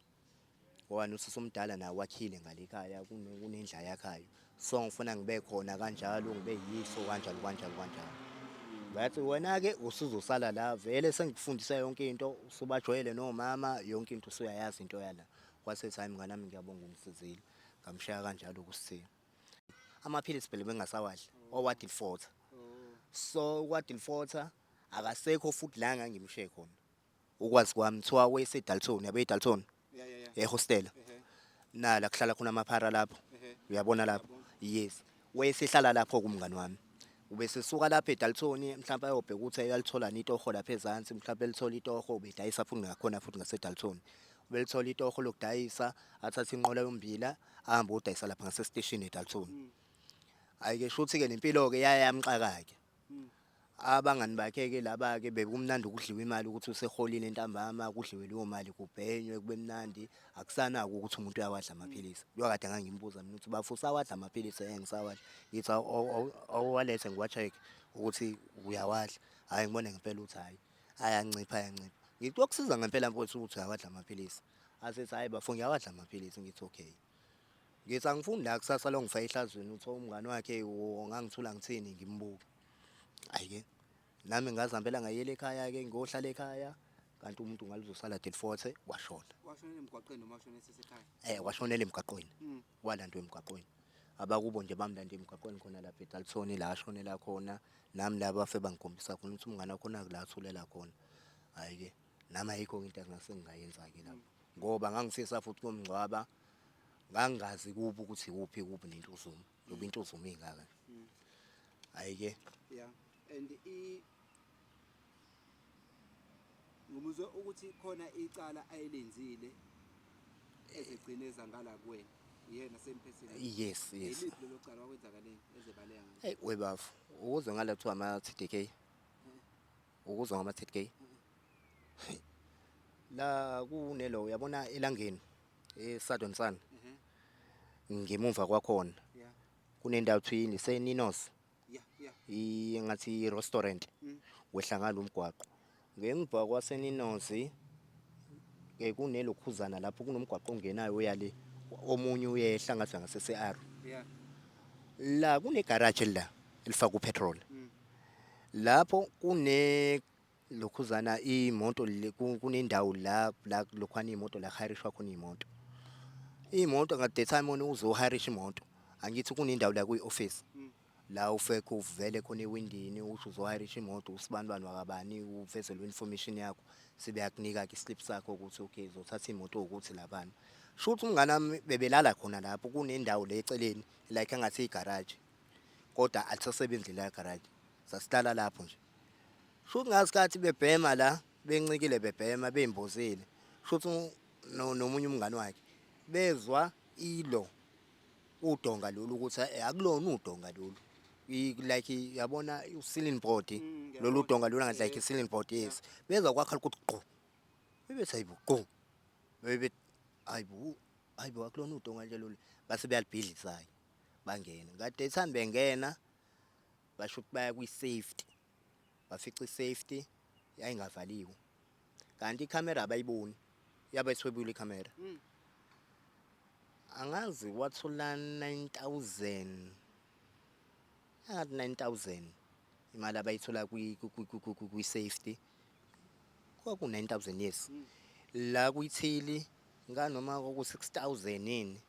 Ngoba nosisi omdala naye wakhile ngale ekhaya kunendlu ayakhayo. So ngifuna ngibe khona kanjalo ngibe yiso kanjalo kanjalo kanjalo. Ngathi wena-ke usuzosala la vele sengikufundisa yonke into usubajwayele nomama yonke into usuyayazi into yala. Kwase hhayi mngani wami ngiyabonga ungisizile. Ngamshaya kanjalo kusithiya. Amaphilisi phela bengasawadli owadilfotha. So kwadilfotha akasekho futhi la ngangimshiye khona. Ukwazi kwami kuthiwa wayeseDalton, yabo eDalton? Yeah. Ehostela. Nala kuhlala khona amaphara lapho. Uyabona lapho? Yes. Wayesehlala lapho kumngani wami. Ubesesuka lapha eDalton mhlawumbe ayobheka ukuthi ayalithola itoho lapha ezansi, mhlawumbe elithola itoho ubedayisa futhi ngakhona futhi ngaseDalton. Ubelithola itoho lokudayisa, athathe inqola yombila ahambe odayisa lapha ngasesiteshini eDalton. Hhayi-ke shuthi-ke nempilo-ke yayamxaka-ke. Abangani bakhe-ke laba-ke bekumnandi ukudliwa imali ukuthi useholile ntambama kudliwe leyo mali kubhenywe kube mnandi akusanaki ukuthi umuntu uyawadla amaphilisi. Njengoba kade ngangimbuza mina ukuthi bafo usawadla amaphilisi ngisawadla. Ngithi awuwalethe ngiwa-check ukuthi uyawadla. Hhayi ngibone ngempela ukuthi hhayi ayancipha ayancipha. Ngithi kuyokusiza ngempela mfowethu ukuthi uyawadla amaphilisi. Asethi hhayi bafo ngiyawadla amaphilisi ngithi okay. Ngithi angifuni la kusasa longifaka ehlazweni uthi umngani wakhe ngangithula ngithini ngimbuka. Hhayi-ke nami ngazihambela ngayela ekhaya-ke ngiyohlala ekhaya kanti umuntu ngalizosala Delforte washona. Washonela emgwaqeni noma washona esesekhaya? Washonela emgwaqweni. Walandwa emgwaqweni. Abakubo nje bamlanda emgwaqweni khona lapha eDalton la ashonela khona. Nami la bafe bangikhombisa khona ukuthi umngani wakho naku la athulela khona. Hhayi-ke nami ayikho into engase ngingayenza-ke lapho. Ngoba ngangifisa futhi ukuyomngcwaba ngangingazi kubo ukuthi kuphi kuphi nentuzuma ngoba intuzuma ingaka nje. Hhayi-ke. Yeah. And i ngimuzwe ukuthi khona icala ayelenzile ezegcine ezangala kuwena. Uyena same person. Yes, yes. Yiliphi lelo cala wakwenzakaleni ezebaleka ngalo? Hey webafo, ukuzwe ngala kuthiwa ama-TDK. Ukuzwa ngama-TDK. La kunelo uyabona elangeni eSadon Sun. Ngemuva kwakhona. Kunendawo kuthiwa iseNinos. Yeah. Ingathi i-restaurant. Wehla ngalo umgwaqo. Ngemva kwaseNinos ke kunelokhuzana lapho kunomgwaqo ongenayo uya le omunye uyehla ngathi ngase CR. La kune garage la elifaka upetrol. Lapho kune lokhuzana imoto kunendawo la la lokhwana imoto la hirishwa khona imoto. Imoto at the time wena uzohirisha imoto angithi kunendawo la kuyi office. La ufeke uvele khona ewindini usho uzohirisha imoto usibanibani wakabani uvezele information yakho sebeyakunika ke islip sakho ukuthi okay uzothatha imoto ukuthi labani. Shuthi umngane wami bebelala khona lapho kunendawo le eceleni like engathi igarage kodwa alisasebenzi la garage. Sasihlala lapho nje. Shuthi ngasikhathi bebhema la Bencikile bebhema beyimbozile. Shuthi nomunye umngani wakhe bezwa ilo udonga lolu ukuthi akulona udonga lolu. Like yabona u-ceiling board, lolu Ngiyabona. donga lolu ngathi like i-ceiling board, yes. Bezwa kwakhala ukuthi gqu. Bebethi hayibo gqu. Bebe hayibo hayibo akulona udonga nje lolu. Base beyalibhidliza-ke bangena. Kade ethani bengena basho ukuthi baya kwi-safety. Bafica i-safety yayingavaliwe. Kanti ikhamera abayiboni. Yabe ithwebule ikhamera. Angazi wathola 9000. Angathi 9000 imali abayithola kwi safety. Kwaku 9000, yes. La kwi-till nganoma kwaku 6000 yini.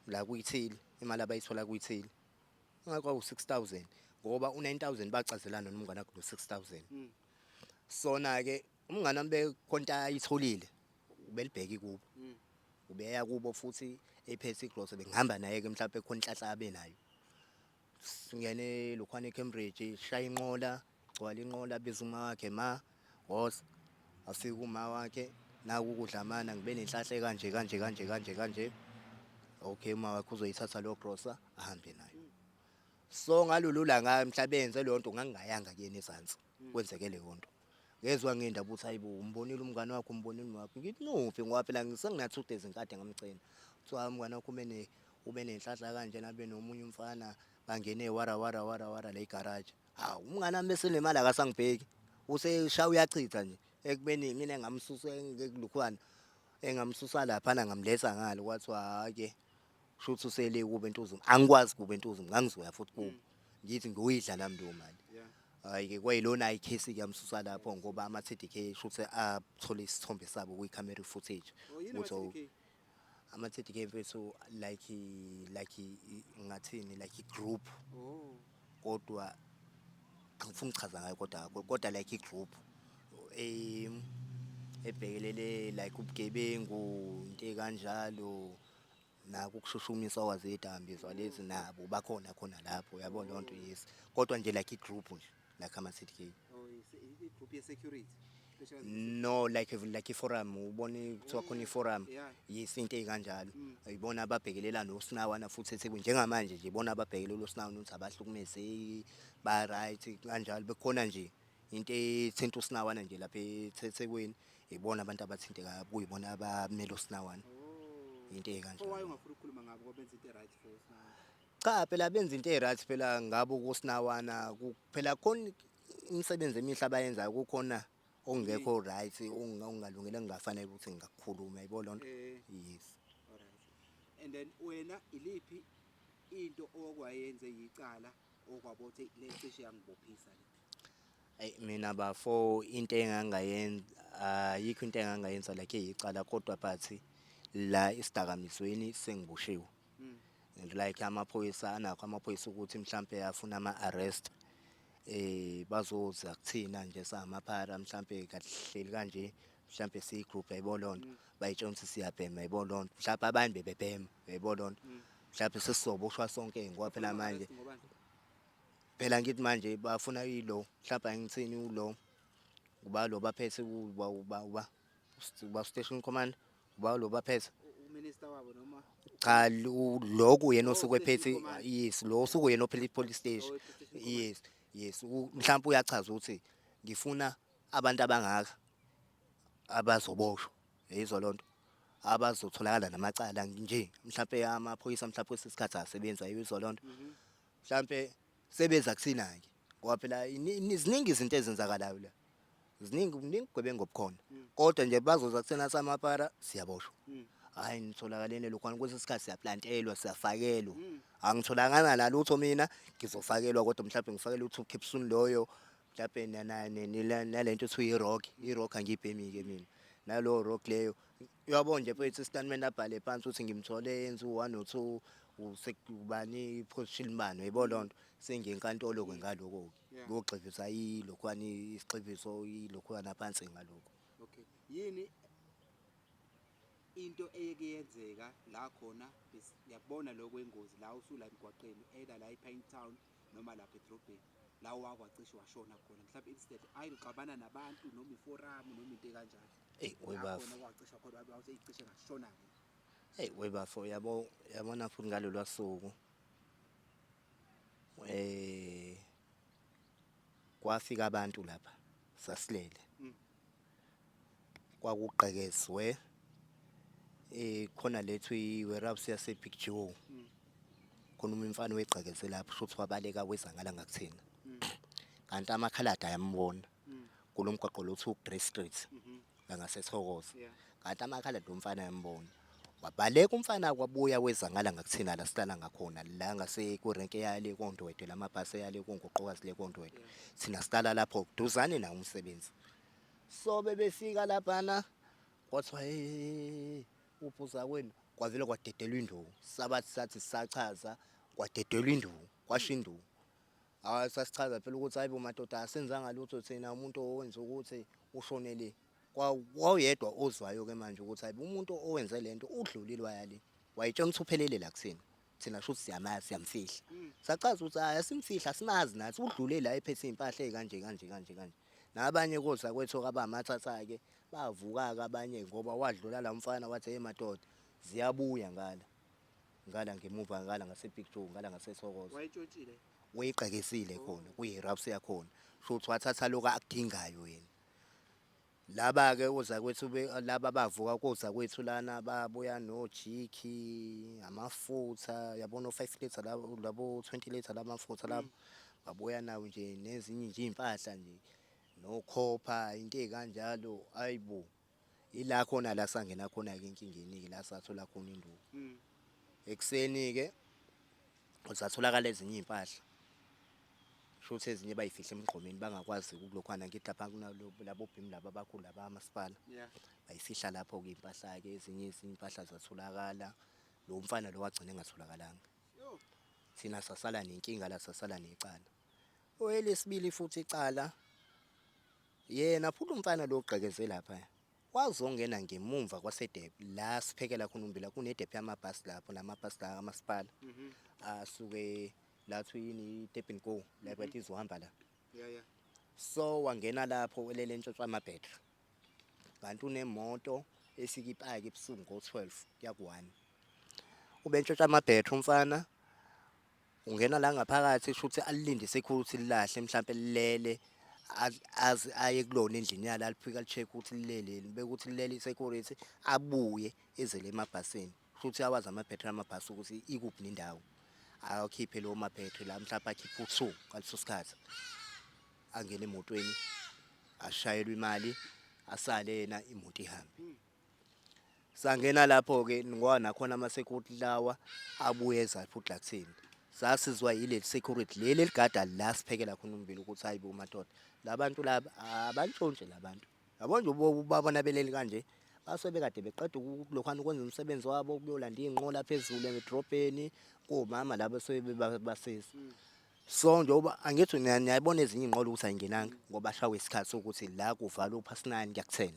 La kwi-till imali abayithola kwi-till. Ngathi kwaku 6000 ngoba u9000 bacazelana nomngane wakhe lo 6000. Sona ke umngane wami bekhonta ayitholile ubelibheka kubo. Ubeya kubo futhi ephethe igrosa, bengihamba naye ke mhlawumbe khona inhlanhla abe nayo. Singene lokhwana eCambridge, shaya inqola, gcwala inqola, biza uma wakhe, ma woza. Afika uma wakhe, naku ukudla mana, ngibe nenhlanhla kanje kanje kanje kanje kanje. Okay, uma wakhe uzoyithatha lo grosa ahambe nayo. So ngalolu langa mhla benze leyo nto ngangingayanga kuyena ezansi. Kwenzeke leyo nto. Ngezwa ngendaba ukuthi hayibo umbonile umngane wakho, umbonile umngane wakho. Ngithi nuphi ngoba phela ngisengina 2 days ngikade ngamgcina. Kuthiwa umngane wakho ube nenhlanhla kanje nabe nomunye umfana bangene wara wara wara wara la egarage. Hawu, umngane wami esenemali akasangibheki. Useshaya uyachitha nje ekubeni mina engamsusa ngekulokhwana engamsusa laphana ngamletha ngale, kwathiwa hhayi ke shuthi usele kube eNtuzuma. Angikwazi kube eNtuzuma, ngangizoya futhi kubo. Ngithi ngiyoyidla nami leyo mali. Hayi ke kwayilona ikhesi ke yamsusa lapho ngoba ama TDK shuthi athola isithombe sabo kwi camera footage. Oh, yini Ukuthi ama-TDK? Ama TDK mfethu like ngathini, like i group. Oh. Kodwa angifuni ukuchaza ngayo, kodwa like i group ebhekelele like ubugebengu, into ekanjalo, nako ukushushumiswa kwazidakamizwa lezi, nabo bakhona khona lapho, yabo leyo nto, yes. Kodwa nje like i group nje like ama TDK. Oh, i-group ye-security. Specialized. No, like i-forum, ubone kuthiwa khona i-forum. Yes, into ey'kanjalo. Ibona ababhekelela nosinawana futhi eThekwini njengamanje nje, ibona ababhekelela osinawana ukuthi abahlukumezeki, ba right kanjalo. Bekhona nje into ethinta usinawana nje lapha eThekwini, ibona abantu abathintekayo, kuyibona abamele usinawana. Oh. Into So why ey'kanjalo. ungafuni ukukhuluma ngabo ngoba benza into right for usinawana? Cha, phela benza into e-right phela ngabo kusinawana, phela khona imisebenzi emihle abayenzayo, kukhona okungekho right, okungalungile engingafanele ukuthi ngingakukhuluma, yayibona leyo nto. Yes. Alright. And then wena iliphi into okwayenze yicala okwabo ukuthi le cishe yangibophisa le? Ayi mina bafo, into engangayenza ayikho, into engangayenza like eyicala, kodwa but la isidakamizweni sengiboshiwe. And like amaphoyisa anakho amaphoyisa ukuthi mhlambe afuna ama-arrest, bazoza kuthina nje samaphara, mhlambe kahleli kanje, mhlambe siyi-group, yayibona leyo nto, bayitshela ukuthi siyabhema, yayibona leyo nto, mhlawumbe abanye bebebhema, yayibona leyo nto, mhlawumbe sesizoboshwa sonke ngoba phela manje Arrest ngobani? Phela ngithi manje bafuna ilo, mhlawumbe angithini, ulo uba lo baphethe uba station commander, uba lo baphethe. Uminister wabo noma? Cha, lokhu yena Oh, osuke station ephethe. Commander. Yes, lo osuke yena ophethe i-police station. Oh, i-police station commander. Yes, mhlawumbe uyachaza ukuthi ngifuna abantu abangaka abazoboshwa, yayizwa lonto, abazotholakala namacala nje, mhlawumbe amaphoyisa mhlawumbe kwesinye isikhathi asebenzi, ayizwa lonto, mhlawumbe sebeza kuthina-ke ngoba phela ziningi izinto ezenzakalayo la, ziningi, buningi ubugebengu obukhona, kodwa nje bazoza kuthina samapara, siyaboshwa. Hhayi, nitholakaleni lokhwana, kwesinye isikhathi siyaplantelwa, siyafakelwa. Angitholakala nalutho mina, ngizofakelwa, kodwa mhlawumbe ngifakelwe u-two capsule loyo, mhlawumbe nalento ethiwa i-rock. I-rock angiyibhemi-ke mina, nalowo rock leyo, uyabona nje mfethu, isitatimende abhale phansi ukuthi ngimthole yenza u-one no-two ubani position bani, uyayibona leyo nto, sengiye enkantolo-ke ngaloko-ke. Ngiyogxivisa ilokhwana, isigxiviso ilokhwana phansi ngalokho. Okay. Yini into eyeke yenzeka la khona ngiyakubona lokho kwengozi la usula emgwaqeni, either la ePinetown noma lapha edrobheni? La wakwacishe washona khona mhlawumbe instead ayixabana nabantu noma iforamu noma into ekanjalo. Eyi La webafo. khona kwacisha khona wabe icishe ngashona-ke. Eyi webafo, yabo yabona futhi ngalolwa suku eh kwafika abantu lapha sasilele. Kwakugqekezwe khona lethu i-warehouse yase Big Joe. Khona umfana wegqekeze lapho shuthi wabaleka weza ngala ngakuthina. Kanti amakhaladi ayambona kulo mgwaqo lo othiwa u-Grey Street la ngaseThokoza. Kanti amakhaladi lo mfana ayambona. Wabaleka umfana wabuya weza ngala ngakuthina la sihlala ngakhona la ngase kurenke yale koNdwedwe lamabhasi yale kongoqokazi le koNdwedwe. Thina sihlala lapho duzane nawo umsebenzi. So bebefika laphana kwathiwa hey uphuza kwenu, kwavele kwadedelwa induku. Sabathi sathi sachaza kwadedelwa induku, kwasho induku. Hayi sasichaza phela ukuthi hayibo madoda asenzanga lutho thina, umuntu owenza ukuthi ushonele. Kwawuyedwa ozwayo ke manje ukuthi hayibo umuntu owenze lento udlulile waya le. Wayitshela ukuthi uphelele la kuthina. Thina shuthi siyamazi siyamfihla. Sachaza ukuthi hayi asimfihla asimazi nathi udlule la ephethe impahla ezikanje kanje kanje kanje. Nabanye koza kwethu abamathatha ke bavuka ke abanye ngoba wadlula la mfana wathi hey madoda ziyabuya ngala. Ngala ngemuva ngala ngase Big Joe ngala ngaseThokoza. Wayetshontshile. Wayigqekezile khona kuyi-raps yakhona. Shuthi wathatha lokho akudingayo yena. Laba ke ozakwethu laba bavuka kozakwethu lana babuya nojiki, amafutha, yabona o-5 litre labo labo 20 litre lamafutha labo. Babuya nawo nje nezinye nje impahla nje nokhopha into ezikanjalo ayibo. Ila khona la sangena khona ke enkingeni ke la sathola khona induku. Ekuseni ke zatholakala ezinye impahla. Shuthi ezinye bayifihle emgqomeni bangakwazi ukulokhwana ngithi lapha kunalo labo bhimu laba abakhulu laba amasipala. Bayifihla lapho ke impahla ke ezinye impahla zatholakala. Lo mfana lo wagcina engatholakalanga. Thina sasala nenkinga la sasala necala. Oyelesibili futhi icala yena futhi umfana lo ogqekeze lapha wazongena ngemumva kwasedepho la siphekela khona umbila kunedepho yamabhasi lapho namabhasi la kamasipala asuke la kuthiwa yini i-tap and go la bathi izohamba la. So wangena lapho elele entshontsha amabhetri. Kanti unemoto efika ipaki ebusuku ngo-12 kuya ku-1. Ubentshontsha amabhetri umfana ungena la ngaphakathi shuthi alilinde i-security lilahle mhlampe lilele aze aye kulona endlini yalo alifike ali-check ukuthi lilele bekuthi lilele i-security abuye ezele emabhasini. Shuthi awazi amabhetri amabhasi ukuthi ikuphi nendawo. Akhiphe lowo mabhetri la mhlawumbe akhiphe u-2 ngaleso sikhathi. Angene emotweni ashayelwe imali asale yena imoto ihambe. Sangena lapho ke ngoba nakhona ama security lawa abuye eza futhi la kuthina. Sasizwa yileli security leli eligada la siphekela khona umbila ukuthi hayibo madoda labantu laba abantshontshe labantu. Yabo nje ubabona beleli kanje basuke bekade beqeda ukulokhwana ukwenza umsebenzi wabo ukuyolanda iy'nqola phezulu edrobheni komama laba suke bebasiza. So njengoba angithi niyayibona ezinye iy'nqola ukuthi ayingenanga ngoba shawe isikhathi sokuthi la kuvalwa u-past 9 kuya ku-10.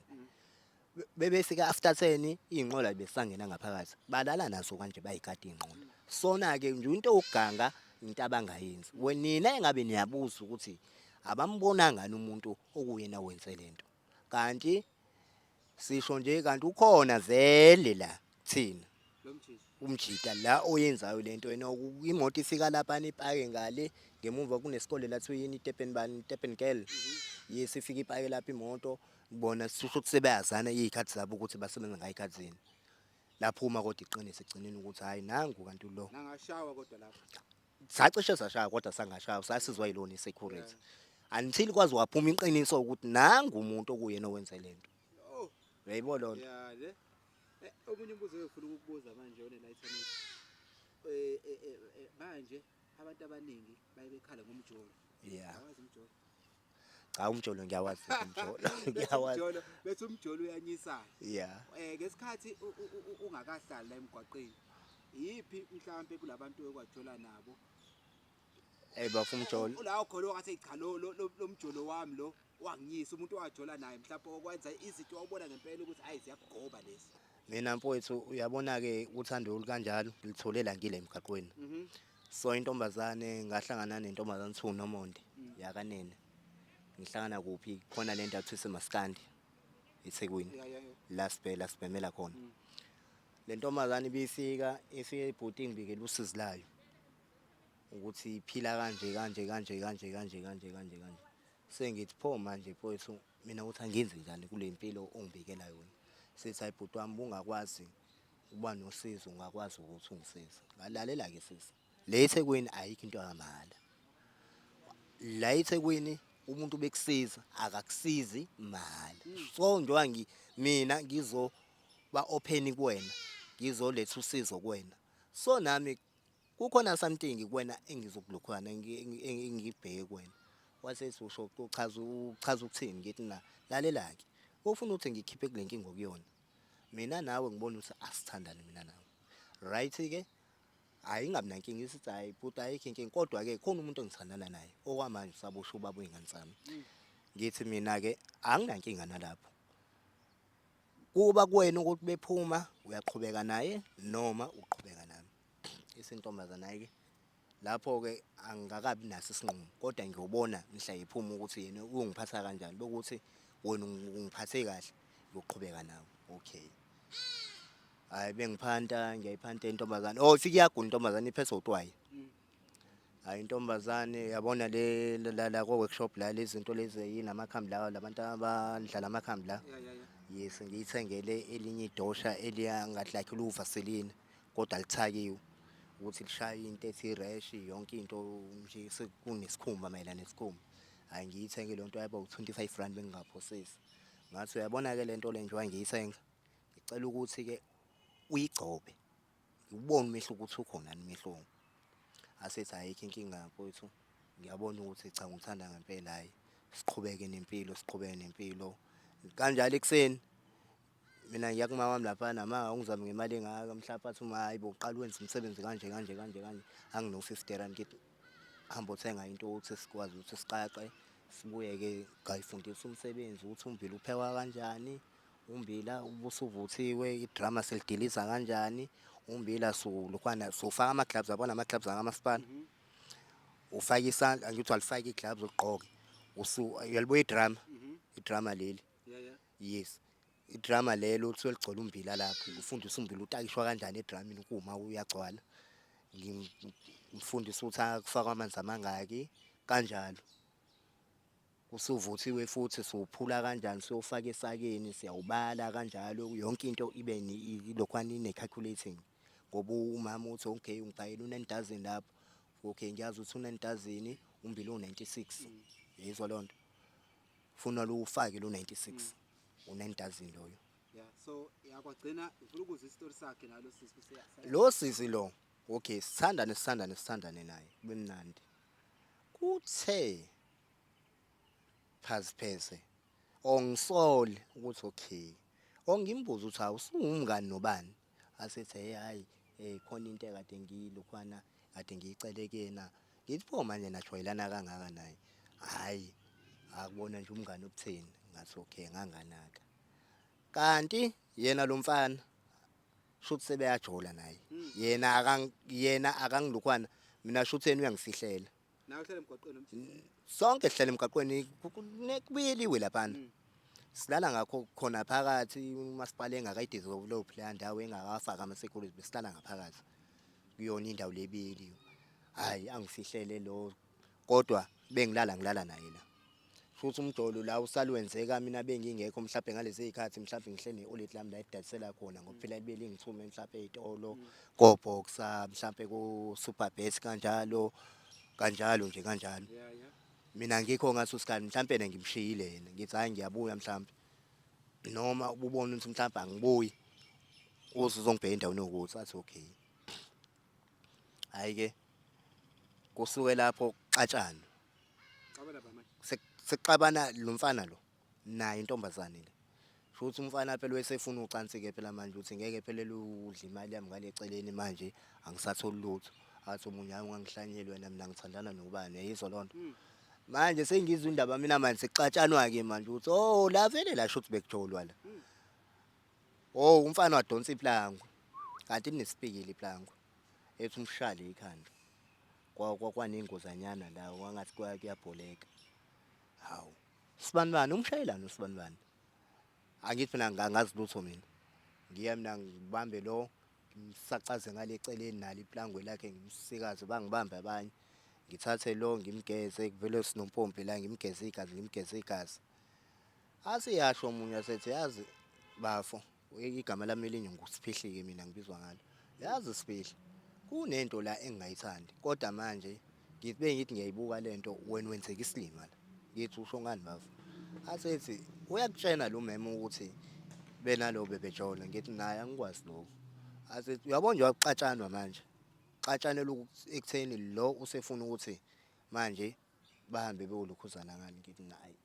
Bebefika after 10 iy'nqola besangena ngaphakathi balala nazo kanje bayigada iy'nqola. Sona-ke nje into yokuganga into abangayenzi. Nina engabe niyabuza ukuthi abambonanga yini umuntu okuyena wenze lento. Kanti sisho nje kanti ukhona vele la kuthina umjita la oyenzayo lento yena imoto ifika lapha ipake ngale ngemuva kunesikole la kuthiwa yini Durban bani Durban Girl. Yes ifika ipake lapha imoto bona sisho ukuthi sebeyazana izikhathi zabo ukuthi basebenza ngayikhathi zini. Laphuma kodwa iqiniso egcineni ukuthi hayi nangu kanti lo. Nangashawa kodwa lapho. Sacishe sashaya kodwa sangashawa sasizwa yilona i-security. Until kwaze waphuma iqiniso ukuthi nangu umuntu okuyena owenze lento. Uyayibona lonto? Yeah le. Omunye umbuzo engifuna ukukubuza manje one lighter note. Manje abantu abaningi baye bekhala ngomjolo. Awazi umjolo? Cha umjolo ngiyawazi umjolo. Ngiyawazi. Umjolo bethi umjolo uyanyisana. Ngesikhathi ungakahlali la emgwaqeni yiphi mhlambe kulabantu okwajola nabo? Bafuna umjolo. La khona okathi cha lo lo mjolo wami lo wanginyisa umuntu owajola naye mhlawumbe okwenza izinto wawubona ngempela ukuthi hayi ziyakugoba lezi. Mina mfowethu uyabona ke uthando olukanjalo ngilitholela ngile emgaqweni. So intombazane ngahlangana nentombazane kuthiwa uNomonde. yakanene. Ngihlangana kuphi khona le ndawo kuthiwa iseMaskandi eThekwini. Yeah yeah yeah. La sibhe la sibhemela khona. Le ntombazane ibifika ifike ibhuti ingibikela usizi layo ukuthi iphila kanje kanje kanje kanje kanje kanje kanje kanje. Sengithi pho manje mfowethu mina ukuthi angenze njani kule mpilo ongibikela yona. Sethi hayi bhuti wami ungakwazi ukuba nosizo ungakwazi ukuthi ungisize. Ngalalela-ke sisi. Le eThekwini ayikho into yamahhala. La eThekwini umuntu bekusiza akakusizi mahhala. So njengoba mina ngizoba open kuwena, ngizoletha usizo kuwena. So nami kukhona something kuwena engizokulokhwana engibheke kuwena. Wasethi usho uchaza uchaza ukuthini ngithi na lalela-ke. Ufuna ukuthi ngikhiphe kule nkinga okuyona. Mina nawe ngibona ukuthi asithandane mina nawe. Right-ke hhayi ingabi nankinga isithi hhayi bhuti ayikho inkinga kodwa-ke khona umuntu engithandana naye okwamanje usabosha ubaba wey'ngane zami. Ngithi mina-ke anginankinga nalapho. Kuba kuwena ukuthi bephuma uyaqhubeka naye noma uqhubeka nami. Isintombazane hhayi-ke lapho-ke angikakabi naso isinqumo kodwa ngiyobona mhla iphuma ukuthi yena uyongiphatha kanjani bekuthi wena ungiphathe kahle ngiyoqhubeka nawe. Okay. Hayi bengiphanta ngiyayiphanta intombazane. Oh ifike iyagula intombazane iphethwe utwayi. Hayi intombazane yabona le la la ko workshop la lezi zinto lezi yini amakhambi lawa labantu abadlala amakhambi la. Yeah yeah yeah. Yes ngiyithengele elinye idosha eliya ngathi like luvaseline kodwa lithakiwe ukuthi lishaya into ethi rash yonke into nje sekunesikhumba mayelana nesikhumba. Hayi ngiyithenge le nto yaba u25 rand bengingaphosisi. Ngathi uyabona ke lento le njengoba ngiyithenga ngicela ukuthi ke uyigcobe ubone umehluko ukuthi ukhona yini umehluko. Asethi ayikho inkinga mfowethu ngiyabona ukuthi cha ngikuthanda ngempela hhayi siqhubeke nempilo siqhubeke nempilo. Kanjalo ekuseni mina ngiya kumama wami laphana ma ungizame ngemali engaka mhlawumpe athi uma hayi bo uqala wenze umsebenzi kanje kanje kanje kanje angino 50 rand ngithi hamba othenga into ukuthi sikwazi ukuthi siqaqe sibuye-ke ngayifundisa umsebenzi ukuthi ummbila uphekwa kanjani. Ummbila ubusuvuthiwe idrama silidiliza kanjani ummbila sulokhwana sufaka ama-gloves yabona ama-gloves akamasipala ufake isandla angithi alifake i-gloves ugqoke usu uyalibuya idrama idrama leli Yeah yeah. yes idrama lelo uthi uyoligcola ummbila lapho ngifundise ummbila utakishwa kanjani edramini kuma uyagcwala ngimfundise ukuthi akufakwa amanzi amangaki kanjalo. Usuvuthiwe futhi siwuphula kanjani siyowufaka esakeni siyawubala kanjalo yonke into ibe ilokhwana ine-calculating ngoba umama uthi okay ungibhayela u-nine dozen lapho okay ngiyazi ukuthi u-nine dozen umbila uwu-96 yizwa leyo nto funa luwufake lo 96 u-nine dozen loyo. Yeah so yakwagcina ufuna ukuzwa isitori sakhe nalo sisi Lo sisi lo okay sithandane sithandane sithandane naye kube mnandi kuthe phazipheze or ngisole ukuthi okay or ngimbuze ukuthi hawu usungumngani nobani asethi hey hayi khona into ekade ngiyilokhwana kade ngiyicele kuyena ngithi pho manje najwayelana kangaka naye hhayi akubona nje umngani obutheni ngathi okay nganganaka kanti yena lo mfana shuthi sebeyajola naye yena akang yena akangilokhwana mina shuthi yena uyangifihlela. Nawe uhlala emgwaqweni umjita. Sonke sihlala emgwaqweni kubuyeliwe laphana. Silala ngakho khona phakathi umasipala engakayidevelop leya ndawo engakafaki ama-security besihlala ngaphakathi kuyona indawo le ebiyeliwe. Hhayi angifihlele lo kodwa bengilala ngilala naye la. Futhi umjolo la usalwenzeka mina bengingekho mhlawumbe ngalezi zikhathi mhlawumbe ngihleli ne-oledi lami la edayisela khona ngoba phela libe lingithume mhlawumbe ey'tolo ko-Boxer mhlawumbe ko-Superbet kanjalo kanjalo nje kanjalo. Yeah yeah. Mina ngikho ngaso sikhathi mhlawumbe yena ngimshiyile yena ngithi hhayi ngiyabuya mhlawumbe noma ububona ukuthi mhlawumbe angibuyi uze uzongibheka endaweni ewukuthi athi okay. Hhayi-ke kusuke lapho kuxatshanwe. Xabana ba manje. Sekuxabana lo mfana lo naye intombazane le. Shuthi umfana phela wesefuna ucansi ke phela manje uthi ngeke phela udle imali yami ngale eceleni manje angisatholi lutho. Athi omunye hayi ungangihlanyeli wena mina ngithandana nobani uyayizwa loo nto. Manje sengizwa indaba mina manje sekuxatshanwa ke manje ukuthi oh la vele la shuthi bekujolwa la. Oh umfana wadonsa iplangwe. Kanti linesipikili iplangwe. Ethi umshale ikhanda. Kwanengozanyana la kwangathi kuyabholeka. Hawu, sibanibani umshayelani usibanibani? Angithi mina ngangazi lutho mina. Ngiye mina ngibambe lo, ngimsacaze ngale eceleni nalo iplangwe lakhe ngimsikaze, bangibambe abanye. Ngithathe lo ngimgeze, kuvele sinompompi la, ngimgeze igazi, ngimgeze igazi. Aseyasho omunye asethi, yazi bafo, igama lami elinye nguSiphihlike mina ngibizwa ngalo. Yazi Siphihli, kunento la engingayithandi kodwa manje ngibe ngithi ngiyayibuka lento, wena wenzeka isilima la. Ngithi usho ngani bafo? Asethi uyakutshena lo mema ukuthi benalo bebejola. Ngithi naye angikwazi lokho. Asethi uyabona nje waxatshanwa manje, xatshanelwa ekutheni lo usefuna ukuthi manje bahambe beyolokhuzana ngani. Ngithi nayi,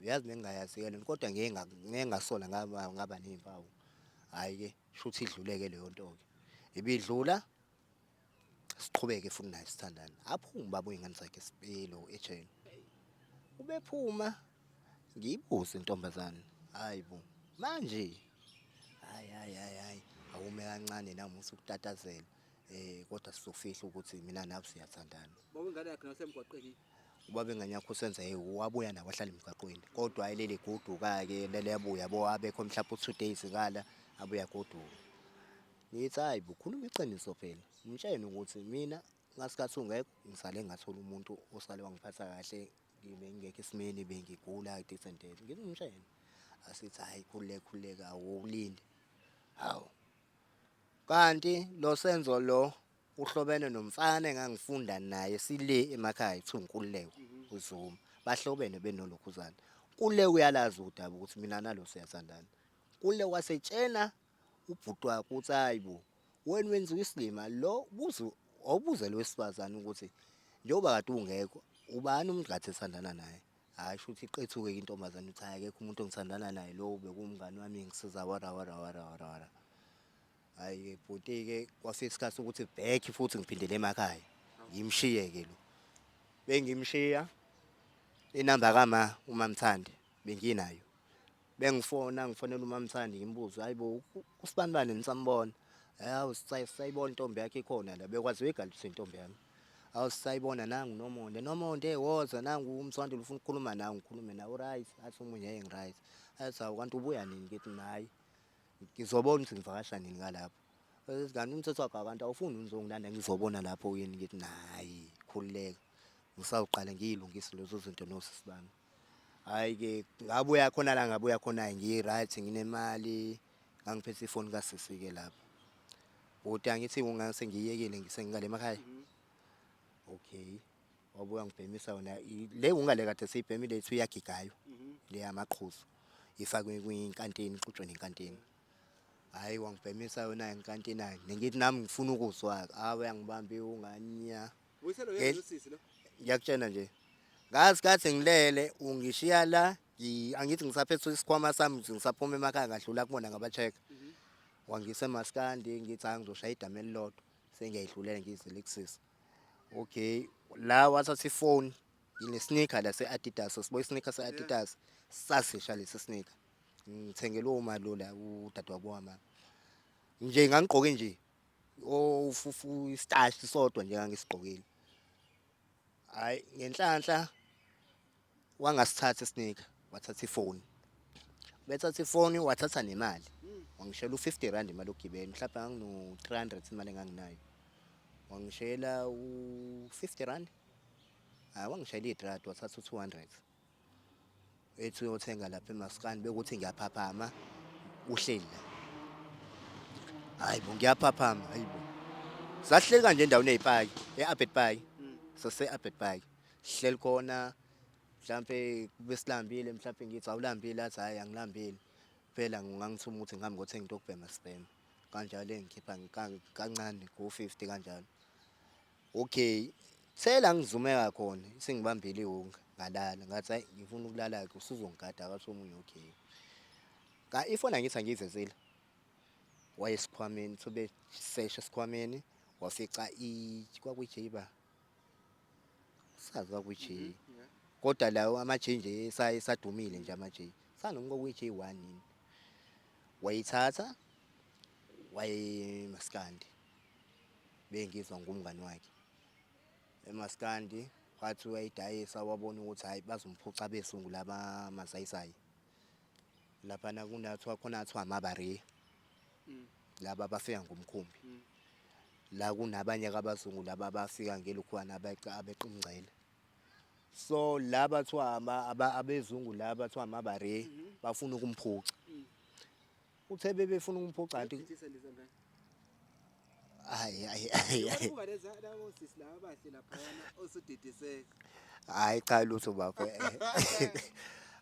uyazi bengingayazi-ke lento, kodwa ngeke ngeke ngasola ngaba ney'mpawu. Hhayi-ke shuthi idluleke leyo nto-ke, ibidlula siqhubeke futhi naye sithandane. Aphume ubaba wey'ngane zakhe sibelo ejele, ubephuma ngiyibuze intombazane, hayi bo manje, hayi hayi hayi hayi, awume kancane nami usukutatazela, kodwa sizofihla ukuthi mina nawe siyathandana. Baba ingane yakhe nasemgwaqeni. Ubaba ingane yakho usenza, hey, wabuya nawe wahlala emgwaqweni, kodwa hayi leli goduka-ke leli yabuya bo, abekho mhlawumbe u-2 days ngala, abuya goduka. Ngithi hayi bo, khuluma iqiniso phela, ngitshene ukuthi mina ngasikhathi ungekho ngisale ngathola umuntu osale wangiphatha kahle, ngibe ngingekho esimeni, bengigula this and that. Ngithi ngitshene, asithi hhayi khululeka khululeka, awulinde. Hawu, kanti lo Senzo lo uhlobene nomfana engangifunda naye sile emakhaya, kuthiwa uNkululeko uZuma, bahlobene benolokhuzana. Nkululeko uyalazi udaba ukuthi mina nalo siyathandana. Nkululeko wasetshena ubhuti wakhe ukuthi hayi bo, wena wenziwa isilima lo, buze awubuze lo wesifazane ukuthi njengoba kade ungekho ubani umuntu kade ethandana naye. Hhayi shuthi iqethuke intombazane ukuthi hhayi akekho umuntu engithandana naye, lo bekuwumngani wami ngisiza wara wara wara wara wara. Hhayi-ke bhuti-ke kwafika isikhathi sokuthi back futhi ngiphindele emakhaya, ngimshiye-ke lo. Bengimshiya inamba kama uMamthandi benginayo. Bengifona ngifonela uMamthandi ngimbuze, hayi bo usibanibani nisambona? Hawu sisayibona intombi yakhe ikhona la, bekwaziwa igama ukuthi intombi yami. Hawu sisayibona nangu Nomonde, Nomonde woza nangu uMthandi ufuna ukukhuluma nawe, ngikhulume nawe right, athi omunye hey ngi-right. Athi hawu kanti ubuya nini? Ngithi hayi ngizobona ukuthi ngivakasha nini ngalapho. Ethi kanti umthetho wakho abantu awufuni uzongilanda ngizobona lapho yini? Ngithi hayi khululeka, ngisawuqala ngiyilungise lezo zinto nosisi bami. Hhayi-ke ngabuya khona la, ngabuya khona ngi-right nginemali, ngangiphethe ifoni kasisi-ke lapho. Bhuti angithi ungase ngiyiyekile ngisengale emakhaya. Okay, wabuya ngibhemisa yona le ungale kade siyibhemile ithi uyagigayo le yamaqhuzu, ifakwe kwinkantini, ixutshwe nenkantini. Hhayi wangibhemisa yona enkantini, ngithi nami ngifuna ukuzwa-ke, awu uyangibamba iwunganya. Uyiselo yena usisi lo. Ngiyakutshena nje. Ngasikhathi ngilele ungishiya la, angithi ngisaphethe isikhwama sami ngisaphuma emakhaya ngadlula kubona ngaba-check. Wangisa emaskandi ngithi hayi ngizoshaya idama elilodwa, sengiyayidlulela ngiyizele kusisi. Okay, la wathatha ifoni, ngine-sneaker la se-Adidas, sibo i-sneaker se-Adidas, sasisha lesi sneaker. Ngithengelwe umalula udadewabo wami. Nje ngangigqoke nje ofufu istashi sodwa nje ngangisigqokile. Hayi ngenhlanhla wangasithatha isneaker, wathatha ifoni. Bethatha ifoni wathatha nemali. Wangishela u-50 rand imali yokugibela, mhlawumbe ngangino 300 imali enganginayo. Wangishela u-50 rand. Hayi wangishayela idradi wathatha u-200. Ethi uyothenga lapha emaskani bekuthi ngiyaphaphama uhleli la. Hayi bo ngiyaphaphama, hayi bo. Sahleli kanje endaweni eyipaki, e-Albert Park. Sase-Albert Park. Sihleli khona mhlampe besilambile, mhlampe ngithi awulambile, athi hhayi angilambile. Phela ngangithuma ukuthi ngihambe ngiyothenga into yokubhema sibheme. Kanjalo engikhipha kancane ngo-50 kanjalo. Okay, sela ngizumeka khona sengibambile iwunga ngalala, ngathi hayi ngifuna ukulala-ke usuzongigada, wathi omunye okay. Ka ifoni angithi angiyivezile, wayesikhwameni sobe sesha esikhwameni wafica kwakuyi-J ba sazi kwakuyi-J, kodwa lawo ama-J nje esadumile nje ama-J, sanoma kwakuyi-J one yini. Wayithatha wayemaskandi, bengizwa ngumngani wakhe emaskandi. Wathi uyayidayisa wabona ukuthi hhayi bazomphuca abesungu laba mazayizayi. Laphana kunathiwa khona athiwa amabariya. Laba abafika ngomkhumbi. La kunabanye-ke abazungu laba abafika ngelokhwana abeqa abeqa umngcele. So laba thiwa abezungu laba thiwa amabariya bafuna ukumphuca. Uthe bebefuna ukumphuca kanti Ngithisa leza ngane. hayi hayi hayi hayi. Ubuka leza labo sisi laba abahle laphayana osudidiseka. Hayi cha lutho bafo.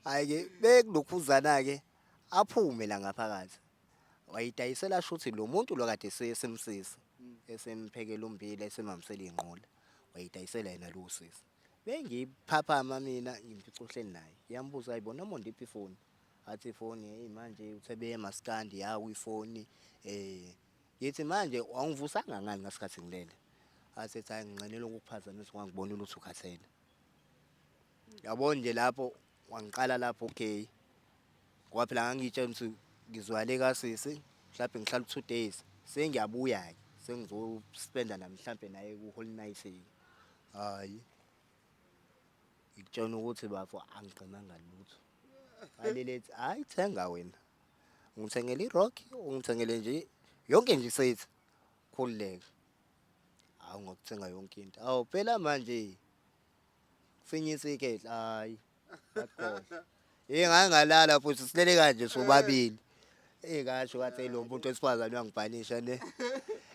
Hayi ke bekulokhuzana ke aphume la ngaphakathi. Wayidayisela shuthi lo muntu lo kade sesimsisi esemphekela umbila esemhambisela inqola. Wayidayisela yena lo sisi. Bengiphaphama mina ngimfica uhleli naye. Yambuza hayibo noma ndiphi ifoni. Athi ifoni hey manje uthe beye maskandi yawo ifoni eh ngithi manje awungivusanga ngani ngasikhathi ngilele. Athi ethi hayi nginqenela ukukuphazamisa ngoba ngibonile ukuthi ukhathele. Yabo nje lapho wangiqala lapho okay. Ngoba phela ngangitshela ukuthi ngizwale kasisi mhlawumbe ngihlala 2 days sengiyabuya ke sengizospenda na mhlawumbe naye ku whole night. Hayi. Ngikutshela ukuthi bafo angigqemanga lutho. Alelethi hayi thenga wena. Ungithengele irock, ungithengele nje yonke nje isethi. Khululeka. Hawu ngokuthenga yonke into. Awu phela manje finyisa ikhehla hayi. Ngakhohlwa. Hey ngangalala futhi silele kanje sobabili. Eh kasho kathi lo muntu wesifazane uyangibhanisha ne.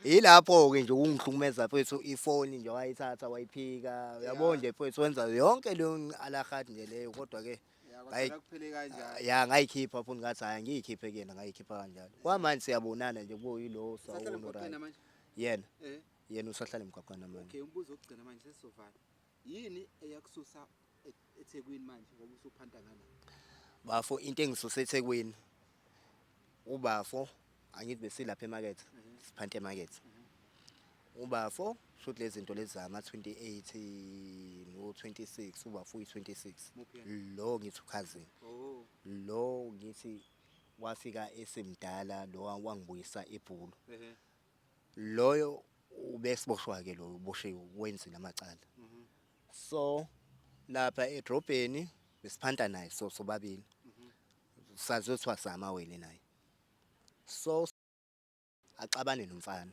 Yilapho ke nje ukungihlukumeza mfethu ifoni nje wayithatha wayiphika. Uyabona nje mfethu wenza yonke leyo alahat nje leyo kodwa ke Ya kodwa kuphele kanjalo. Ya ngayikhipha futhi ngathi hayi ngiyikhiphe kuyena ngayikhipha kanjalo. Kwamanje siyabonana nje kuyilo Usahlala sawuno emgwaqeni right. manje? Yena Eh. yena usahlala emgwaqweni manje. Okay, umbuzo wokugcina manje sesizovala. Yini eyakususa eThekwini manje ngoba usuphanta ngala? Bafo into engisuse eThekwini ubafo angithi besilapha emakethe siphante emakethe. Ubafo shuthi lezi zinto lezi zama 28 no 26 ubafo uyi 26. Muphi yena? Lo ngithi ukhazini. Oh. Lo ngithi wafika esemdala lo wangibuyisa ebhulu. Loyo ubesiboshwa ke lo uboshiwe wenzile amacala. So lapha edrobheni besiphanta naye so sobabili. Sazi kuthiwa samawele naye. So axabane nomfana.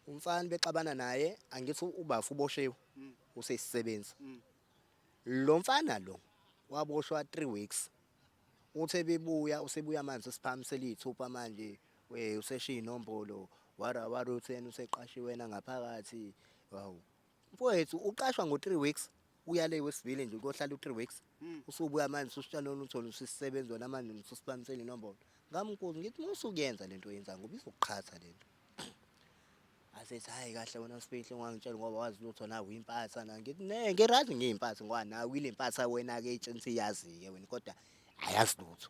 Umfana bexabana naye angithi ubafu uboshiwe useyisisebenzi. Lo mfana lo waboshwa 3 weeks. Uthe bebuya usebuya manje usiphamisela izithupha manje we useshiya inombolo wara wara uthi yena useqashiwe wena ngaphakathi. Hawu. Mfowethu uqashwa ngo 3 weeks uyale wesibili nje ukohlala u 3 weeks. Usubuya manje ususitshela uthole usisebenzi wena manje ususiphamisela inombolo. Ngamkuza ngithi musukuyenza lento oyenza ngoba izokuqhatha lento. Asethi hayi kahle wena Sifihle ungangitshela ngoba wazi lutho nawe uyimpatha na ngithi ne ngirazi ngiyimpatha ngoba nawe ile mpatha wena ke itshengisa iyazi ke wena kodwa ayazi lutho.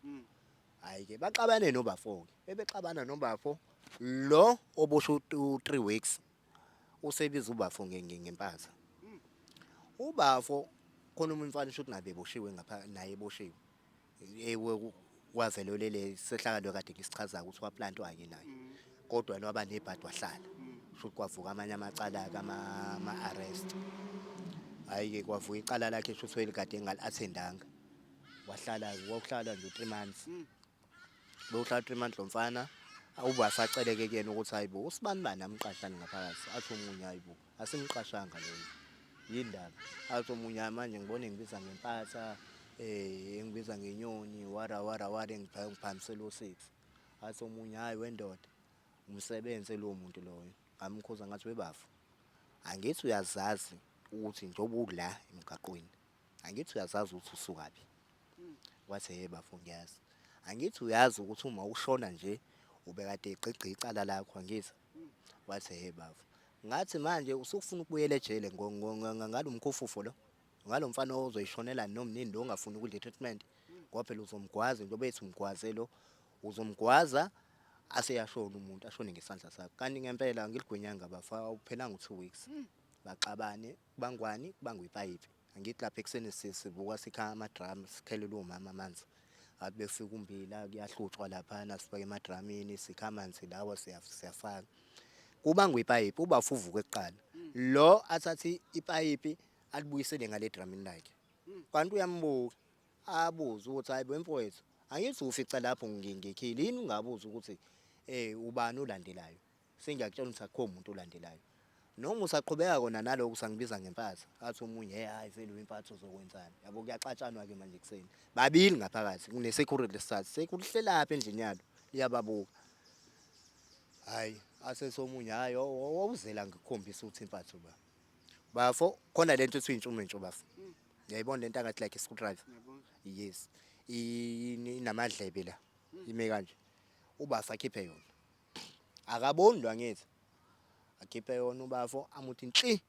Hayi ke baxabane nobafo ke. Bebexabana nobafo lo oboshwe u 3 weeks usebiza ubafo ngempatha. Ubafo khona umuntu mfana usho ukuthi nabe eboshiwe ngapha naye eboshiwe. Ewe kwavele lele sehlakalo kade ngisichaza ukuthi waplantwa ke naye. Kodwa yena waba nebhadi wahlala. Shuthi kwavuka amanye amacala ke ama arrest. Hayi ke kwavuka icala lakhe shuthi elikade engali-attendanga. Wahlala wakuhlala nje 3 months. Bewuhlala 3 months lo mfana. Uba saceleke kuyena ukuthi hayibo usibani bani amqashani ngaphakathi athi omunye hayibo asimqashanga loyo. Yindaba athi omunye hayi manje ngibone ngibiza ngempatha engibiza ngenyoni wara wara wara engiphamisela u6. Athi omunye hayi wendoda umsebenze lowo muntu loyo. Ngamkhuza ngathi webafo angithi uyazazi ukuthi njengoba ula emgaqweni angithi uyazazi ukuthi usukaphi. Wathi hey bafo ngiyazi. Angithi uyazi ukuthi uma ushona nje ubekade egqigqa icala lakho angithi. Wathi hey bafo. Ngathi manje usufuna ukubuyela ejele ngalomkhufufo lo. Ngalo mfana ozoyishonela noma nini lo ongafuni ukudla i-treatment. Ngoba phela uzomgwaza njengoba ethi umgwaze lo uzomgwaza aseyashona umuntu ashone ngesandla sakhe. Kanti ngempela ngiligwinyanga bafo awuphelanga u2 weeks. Baxabane bangwani kubangwa ipayipi. Angithi lapha ekuseni sivuka sikha ama-drum sikhelele omama amanzi. Athi befika umbila kuyahlutshwa laphana sifake emadramini sikha amanzi lawa siyafaka. Kubangwa ipayipi ubafo uvuke kuqala. Lo athathe ipayipi Alibuyisele ngale dramini lakhe. Kanti uyambuka abuze ukuthi hayi bo mfowethu, angithi ufica lapho ngikhile yini, ungabuza ukuthi ubani olandelayo. Sengiyakutshela ukuthi akukho umuntu olandelayo. Noma usaqhubeka kona nalokho usangibiza ngempatha, athi omunye, hey, hayi vele uyimpatha, uzokwenzani? Yabo, kuyaxatshanwa ke manje ekuseni. Babili ngaphakathi kune security lesithathu, security lapha endlini yalo liyababuka. Hayi, asethi omunye, hayi, wawuzela ngikukhombisa ukuthi impatha uba. Bafo, khona lento ethi intshumentshu, bafo. Uyayibona lento angathi like screwdriver. Ngiyabona. Yes. Inamadlebe la. Ime kanje. Ubafo akhiphe yona. Akaboni lo, angithi. Akhiphe yona ubafo, amuthi nhli.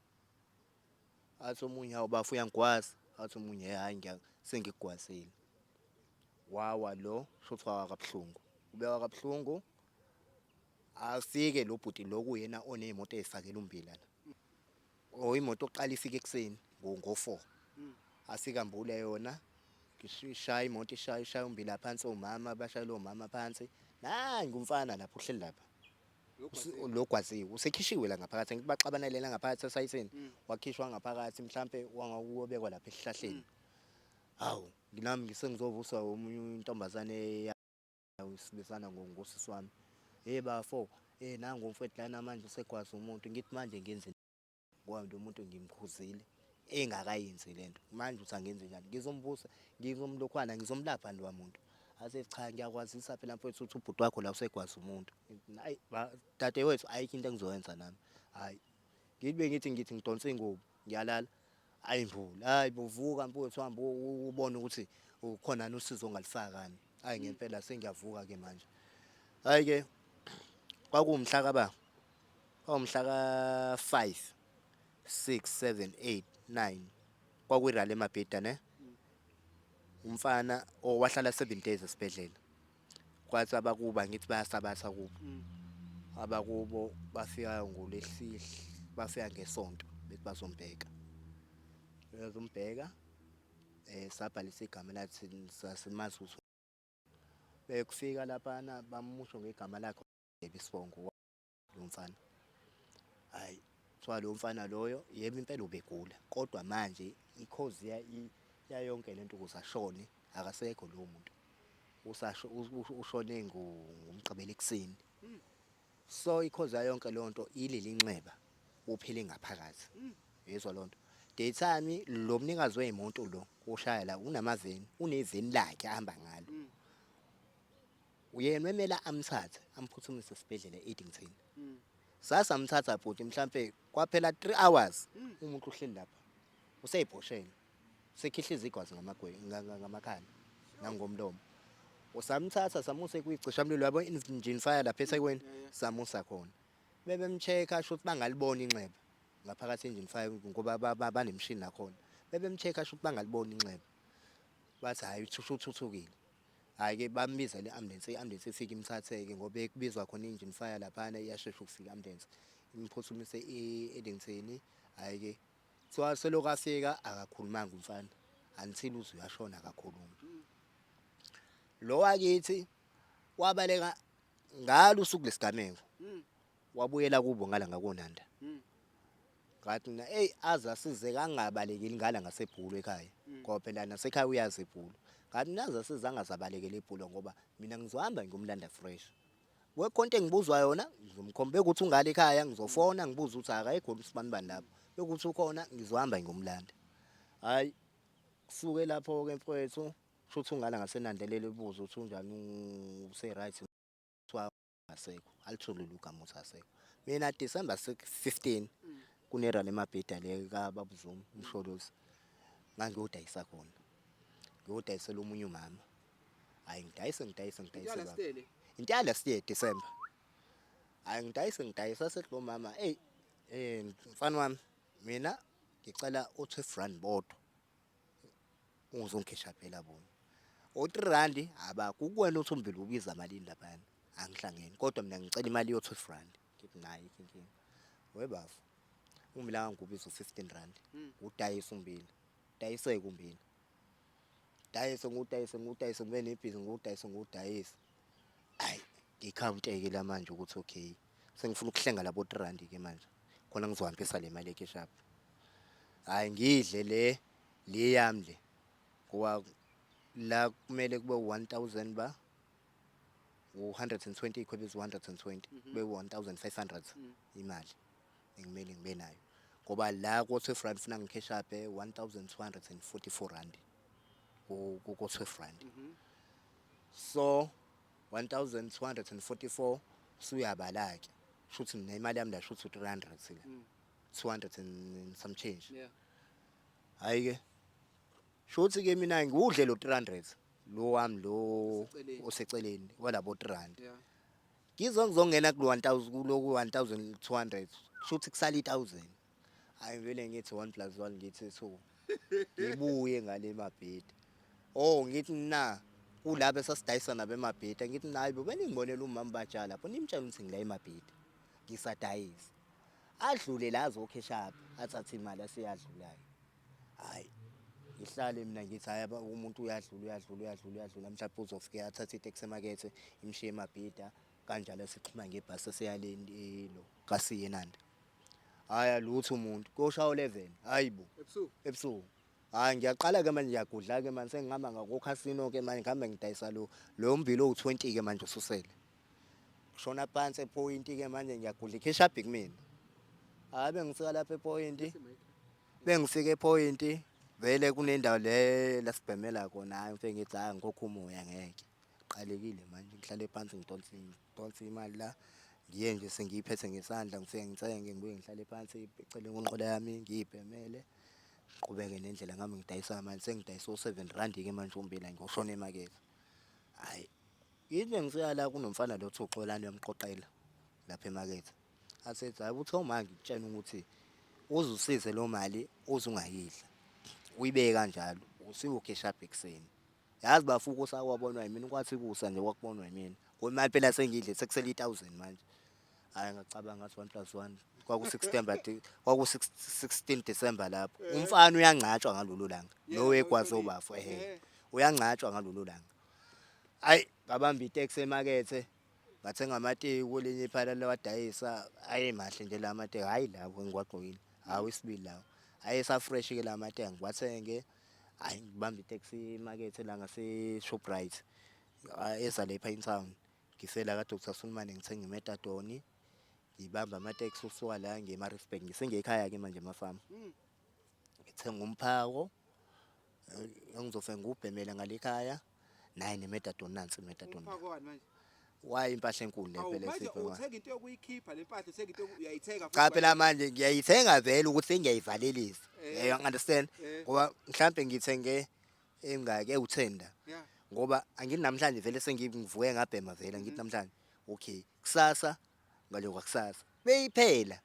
Athi omunye, hawu bafo, uyangigwaza. Athi omunye, hayi, ngiya sengikugwazile. Wawa lo, shuthi wawa kabuhlungu. Ubewa kabuhlungu. Afike lo bhuti lo kuyena oneyimoto ezifakela umbila la. O imoto oqala ifike ekuseni ngo 4. Afika mbule yona. Ngishaya imoto, ishaya ishaya umbila phansi, omama bashayela omama phansi. Nangu umfana lapho uhleli lapha. Lo gwaziwe usekhishiwe la ngaphakathi, ngithi baxabanele la ngaphakathi esayithini, wakhishwa ngaphakathi, mhlambe wangakuyobekwa lapha esihlahleni. Hawu, nami ngisengizovuswa omunye intombazane sibizana ngosisi wami. Hey bafo, nangu umfowethu lana manje usegwaza umuntu. Ngithi manje ngenze ngoba lo muntu ngimkhuzile engakayenzi lento, manje uthi angenze njani? Ngizombusa, ngizomlokhwana, ngizomlapha lo muntu. Ase cha, ngiyakwazisa phela mfowethu ukuthi ubhuti wakho la usegwaza umuntu. Hayi dadewethu, ayikho into engizoyenza nami. Hayi, ngibe ngithi ngidonsa ingubo, ngiyalala. Hayi mvula, hayi bovuka mfowethu, hamba ubone ukuthi ukhona usizo ongalifaka. Hayi, ngempela sengiyavuka ke manje. Hayi ke, kwakuwumhla kaba kwawumhla ka 5 6 7 8 9, kwakwirally eMabhida ne. Umfana owahlala 7 days esibhedlela, kwathi abakuba, ngithi bayasabatha kubo, abakubo bafika ngolwesihle, bafika ngesonto bethi bazombheka, bezombheka. Sabhalisa igama lathi, sasimazi ukuthi bekufika laphana bamusho ngegama lakhe isibongo lo mfana. Hayi, kuthiwa lo mfana loyo, yebo impela ubegula, kodwa manje i-cause yayonke lento ukuze ashone, akasekho lowo muntu, usasho ushone ngomgqibelo ekuseni. So i-cause yayonke leyo nto ileli nxeba uphele ngaphakathi, yezwa lonto. Daytime lo mnikazi weyimoto lo oshaya la unamaveni, uneveni lakhe ahamba ngalo. Uyena wemela amthathe amphuthumise esibhedlela e-Addington. Sasamthatha bhuti, mhlambe kwaphela 3 hours, umuntu uhleli lapha useyibhoshela, sekhihliza igazi ngamakhala nangomlomo. Usamthatha samuse kwicishamlilo yabo, engine fire lapha eThekwini, samusa khona. Bebemcheck-a, sho ukuthi bangalibona inxeba ngaphakathi engine fire ngoba banemshini nakhona. Bebemcheck-a, sho ukuthi bangalibona inxeba, bathi hhayi, uthuthukile. Hhayi-ke, bambiza le ambulance, i-ambulance ifike imthathe-ke ngoba ekubizwa khona i-engine fire laphana, iyashesha ukufika i-ambulance, imphuthumise e-Addington. Hhayi-ke, kuthiwa selokhu afika akakhulumanga umfana until uze uyashona, akakhulumi. Lo wakithi wabaleka ngalo usuku lesigameko, wabuyela kubo ngala ngakoNanda. Ngathi mina, eyi, aze asize kangabalekeli ngala ngasebhulo ekhaya, ngoba phela nasekhaya uyazi ebhulo. Ngathi mina aze asize angazabalekela ebhulo ngoba mina ngizohamba ngiyomlanda fresh. Kwekho into engibuzwa yona, ngizomkhomba ukuthi ungale ekhaya, ngizofona ngibuze ukuthi akayikho usibanibani lapho. Bekuthi ukhona, ngizohamba ngiyomlanda. Hhayi, kusuke lapho-ke mfowethu, kusho ukuthi ungala ngasenandelele, ubuze ukuthi unjani, use-right, kuthiwa asekho, alitholile ugama ukuthi asekho. Mina December 15 kunerally eMabhida le kaBaba uZuma uMsholozi, ngangiyodayisa khona, ngiyodayisela omunye umama. Hhayi, ngidayise ngidayise ngidayise Into baba. ya last year? Into ya last year December. Hhayi, ngidayise ngidayise, asethi lo mama, eyi, mfana wami, mina ngicela u-R12 bodwa uzongikhishapela bona. O-R3 abakho, ukuwena uthi umbili ubiza malini laphayana, angihlangene, kodwa mina ngicela imali yo-R12. Ngithi nayi ayikho inkinga. Webafo, umbila ngangiwubiza u-R15, udayise umbila, udayiseke umbila. Dayise ngiwudayise ngiwudayise, ngibe nebhizi ngiwudayise ngiwudayise. Hhayi, ngikhawunte-ke la manje ukuthi okay, sengifuna ukuhlenga labo R3 -ke manje khona ngizohambisa le mali ye-cash up. Hayi, ngidle le yami le, ngoba la kumele kube 1000 ba u-120, iy'khwebe eziwu-120, kube 1500 imali engimele ngibe nayo, ngoba la ko-R12 funa ngi-cash up R1244 ko-R12. So 1244 suyabala-ke, shuthi mina imali yami la shuthi u-300 la, 200 and some change. Hhayi-ke, shuthi-ke mina ngiwudle lo 300 lo wami lo Oseceleni. oseceleni walabo 3 rand. Ngizo ngizongena kulo 1000, kulo 1200, shuthi kusala i-1000. Hayi, vele ngithi 1 plus 1 ngithi 2, ngibuye ngale mabhedi. Oh, ngithi na kulabo esasidayisa nabo emabhedi, ngithi nayi bo, beningibonela umama batshala lapho, nimtshela ukuthi ngila emabhedi ngisadayisa, adlule la azo-cash up, athathe imali aseyadlulayo. Hayi, ngihlale mina ngithi hayi, umuntu uyadlula, uyadlula, uyadlula, uyadlula, mhlawumbe uzofika athathe iteksi emakethe imshiye emabhida kanjalo, sixhuma ngebhasi eseyale lo kasiye eNanda. Hhayi, alutho umuntu, kuyoshaya u-11, hayi bo. Ebusuku? Ebusuku. Hhayi, ngiyaqala-ke manje, ngiyagudla-ke manje, sengihamba ngakokhasino-ke manje, ngihambe ngidayisa lo mbila owu-20-ke manje ususele. Kushona phansi ephoyinti-ke manje, ngiyagudla i-cash up kumina. Hhayi, bengifika lapha ephoyinti, bengifika ephoyinti, vele kunendawo le la sibhemela khona. Hhayi, ngifike ngithi hhayi, ngikhokha umoya, ngeke. Qalekile manje, ngihlale phansi, ngidonse, ngidonse imali la, ngiye nje sengiyiphethe ngesandla, ngifike ngithenge, ngibuye ngihlale phansi eceleni kwenqola yami, ngiyibhemele. Ngiqhubeke nendlela ngami, ngidayisa manje, sengidayisa o-R7-ke manje umbila, ngiyoshona emakethe. Hhayi, ngithi ngifika la kunomfana lo othi uXolani, uyamqoqela lapha emakethe. Asethi hhayi, uthe uma ngikutshena ukuthi uze usize lo mali uze ungayidla, uyibeke kanjalo, usuyo-cash up ekuseni. Yazi bafo, usakwabonwa yimina, kwathi kusa nje kwakubonwa yimina. Ngoba imali phela sengiyidle, sekusele i-1000 manje. Hhayi, ngacabanga ngathi 1 plus 1 kwaku-September, kwaku-16 December lapho. Umfana uyangcatshwa ngalolo langa. Lo wegwazi obafo, ehhe. Uyangcatshwa ngalolo langa. Hayi, ngabamba iteksi emakethe, ngathenga amateki kwelinye iphala lawadayisa, aye mahle nje la mateki, hhayi lawo engiwagqokile, hawu isibili lawo. Ayesa-fresh-ke la mateki, ngiwathenge. Hhayi, ngibamba iteksi emakethe la ngase-Shoprite, eza la e-Pinetown. Ngifike la ka-Dr Sulumane, ngithenga i-methadone, ngibambe amateksi usuka la ngiye e-Maritzburg, ngisengiya ekhaya-ke manje emafamu. Ngithenga umphako engizofike ngiwubhemele ngale ekhaya, nayi ne-methadone, nansi i-methadone la. Umphako wani manje? Wayi, impahla enkulu le Awu, phela manje esiyibhemayo. uthenga into yokuyikhipha le mpahla, uthenga into uyayithenga futhi? Cha phela, manje ngiyayithenga vele ukuthi sengiyayivalelisa. You understand? Eh. Ngoba mhlambe ngithenge engake ewu-10 la. Ngoba angithi namhlanje vele sengivuke ngabhema vele, ngithi namhlanje okay, kusasa ngale kwakusasa. Beyiphela.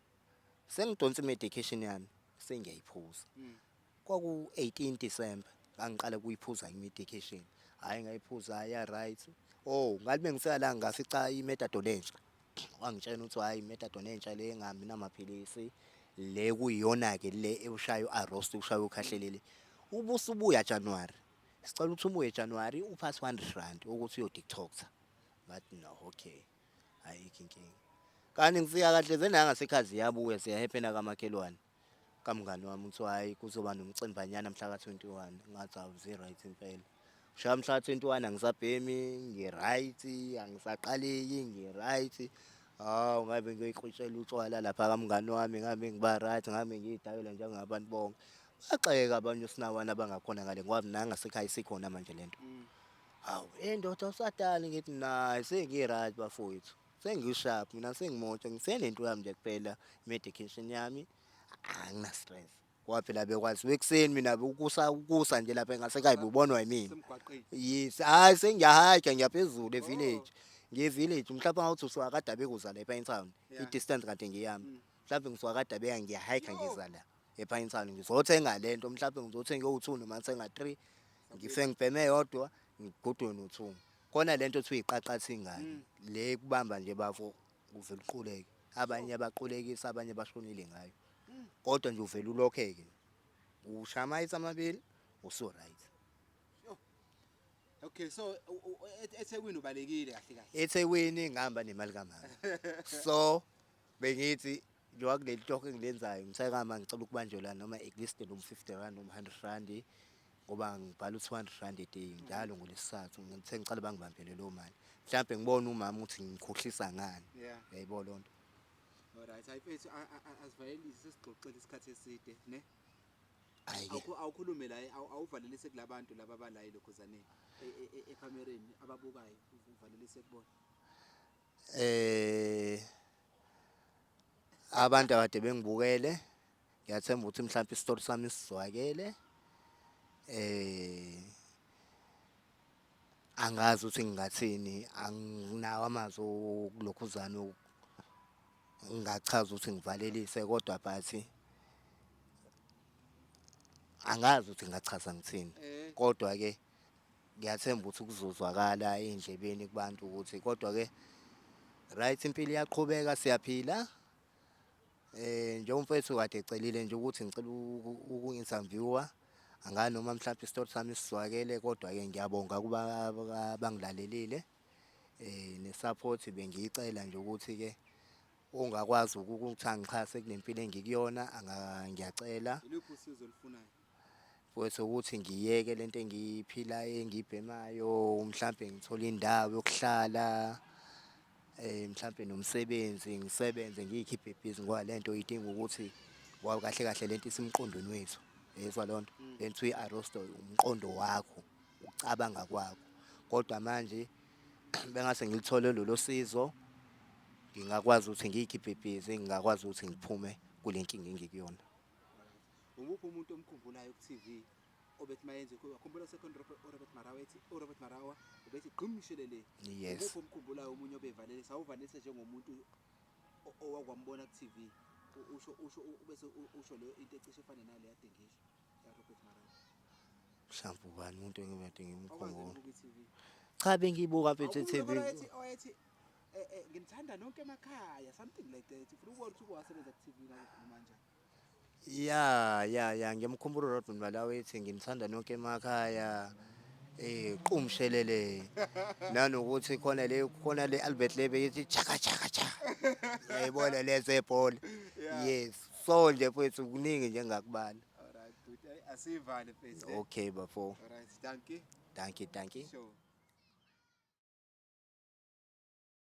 Sengidonsa i-medication yami, sengiyayiphuza. Kwaku 18 December ngangiqala ukuyiphuza i-medication. Hhayi, ngayiphuza, ya right. Oh, ngathi bengifika la ngafica i-methadone entsha. Wangitshela ukuthi hhayi, i-methadone entsha le engahambi namaphilisi, le kuyiyona-ke le ewushayo u-arrest, ushaye ukhahlelele. Ubusubuya January. Sicela ukuthi ubuye January uphathe R100 ukuthi uyo-detox. Ngathi no, okay. Ayikho inkinga. Kanti ngifika kahle vele nangasekhaya, ziyabuya, siyahephena kamakhelwane. Kamngani wami uthi hhayi, kuzoba nomcimbanyana mhla ka-21, ngathi hawu, zi-right impela. Kushaya mhla ka-21, angisabhemi, ngi-right, angisaqaleki, ngi-right. Hawu, ngabe ngiyoyiqhutshela utshwala lapha kamngani wami, ngabe ngiba right, ngabe ngiyidakela njengabantu bonke. Baxakeka abanye osinawana abangakhona ngale, ngoba nangasekhaya isikhona manje lento. Hawu, ndoda, awusadali, ngithi nayi sengi-right bafowethu. Sengi-sharp mina, sengimotsha, ngisenento yami nje kuphela, medication yami, angina stress. Ngoba phela bekwaziwa ekuseni mina ukusa ukusa nje lapha ngasekhaya ubonwa yimina. Semgwaqeni. Yes, hayi, sengiyahayikha, ngiyaphezulu e-village. Ngiye-village, mhlawumbe ngawuthi usuka kaDabeka uza la ePinetown. I-distance kade ngiyami. Mhlawumbe ngisuka kaDabeka ngiyahayikha, ngiza la ePinetown ngizothenga lento, mhlawumbe ngizothenga ewu-2 noma ngithenga 3. Ngifike ngibheme yodwa, ngiguduke no-2. Khona lento ethiwa iqaqathi ingane. Le kubamba nje bafo, uvele uquleke. Abanye baqulekisa, abanye bashonile ngayo. Kodwa nje uvele ulokheke. Ushaya ama-hits amabili, usu right. Okay, so eThekwini ubalekile kahle kahle. eThekwini ngihamba nemali kamama. So bengithi Njengoba kuleli torho engilenzayo ngithe kama ngicela ukubanjelwa noma at least noma R50 noma R100 ngoba ngibhala u-R200 a day njalo ngolwesithathu. Ngithe ngicela bangibambele leyo mali. Mhlampe ngibone umama ukuthi ngimkhohlisa ngani. Uyayibona leyo nto? Alright, hayi mfethu, asivalelise, sesixoxile isikhathi eside, ne? Hhayi-ke. Awukhulume la, awuvalelise kulabantu laba abala elokhuzaneni ekamereni ababukayo, uvalelise kubona. Abantu akade bengibukele, ngiyathemba ukuthi mhlawumbe isitori sami sizwakele. Angazi ukuthi ngingathini, anginawo amazwi okulokhuzana ngingachaza ukuthi ngivalelise kodwa but angazi ukuthi ngingachaza ngithini. Kodwa-ke ngiyathemba ukuthi kuzozwakala ey'ndlebeni kubantu ukuthi kodwa-ke right, impilo iyaqhubeka, siyaphila. Njengomfowethu kade ecelile nje ukuthi ngicela uku-interview-a, angazi noma mhlampe isitori sami sizwakele kodwa-ke ngiyabonga kuba abangilalelile. Ne-support bengiyicela nje ukuthi-ke ongakwazi ukuthi angixhase kule mpilo engikuyona ngiyacela. Iluphi usizo olufunayo? Mfowethu, ukuthi ngiyeke lento engiyiphilayo engiyibhemayo, mhlampe ngithole indawo yokuhlala, mhlampe nomsebenzi, ngisebenze ngiy'khiphe busy ngoba lento idinga ukuthi, ngoba kahle kahle lento isemqondweni wethu. Uyezwa leyo nto? Le nto i-arrosto umqondo wakho, ukucabanga kwakho. Kodwa manje bengase ngilithole lolo sizo, ngingakwazi ukuthi ngiy'khiphe busy, ngingakwazi ukuthi ngiphume kule nkinga engikuyona. Umuphi umuntu omkhumbulayo ku-TV obethi mayenze, wakhumbula second uRobert Marawa, ethi uRobert Marawa ubethi gqumshelele? Yes. Umuphi omkhumbulayo omunye obevalelisa, awuvalelise njengomuntu owakwambona ku-TV, usho bese usho leyo into ecishe efane nale kade ngisho ya Robert Marawa? Mhlawumbe ubani umuntu engibade Awukwazi ngimkhumbula? ukubuka i-TV? Cha, bengiyibuka mfethu Awukhumbula i-TV. owayethi owayethi nginithanda nonke emakhaya, something like that. Ufuna ukubona ukuthi wasebenza ku-TV ngabe ukhuluma kanjani? Ya, ngiyamkhumbula uRobert Marawa ethi nginithanda nonke emakhaya. Qumshelele. Nanokuthi khona le Albert lebe yethi chaka chaka cha. Uyayibona lezo ebhola. Yes. So nje mfethu kuningi nje engakubala. Alright, good. Asivale mfethu. Okay bafo. Alright, thank you. Thank you, thank you. Sure.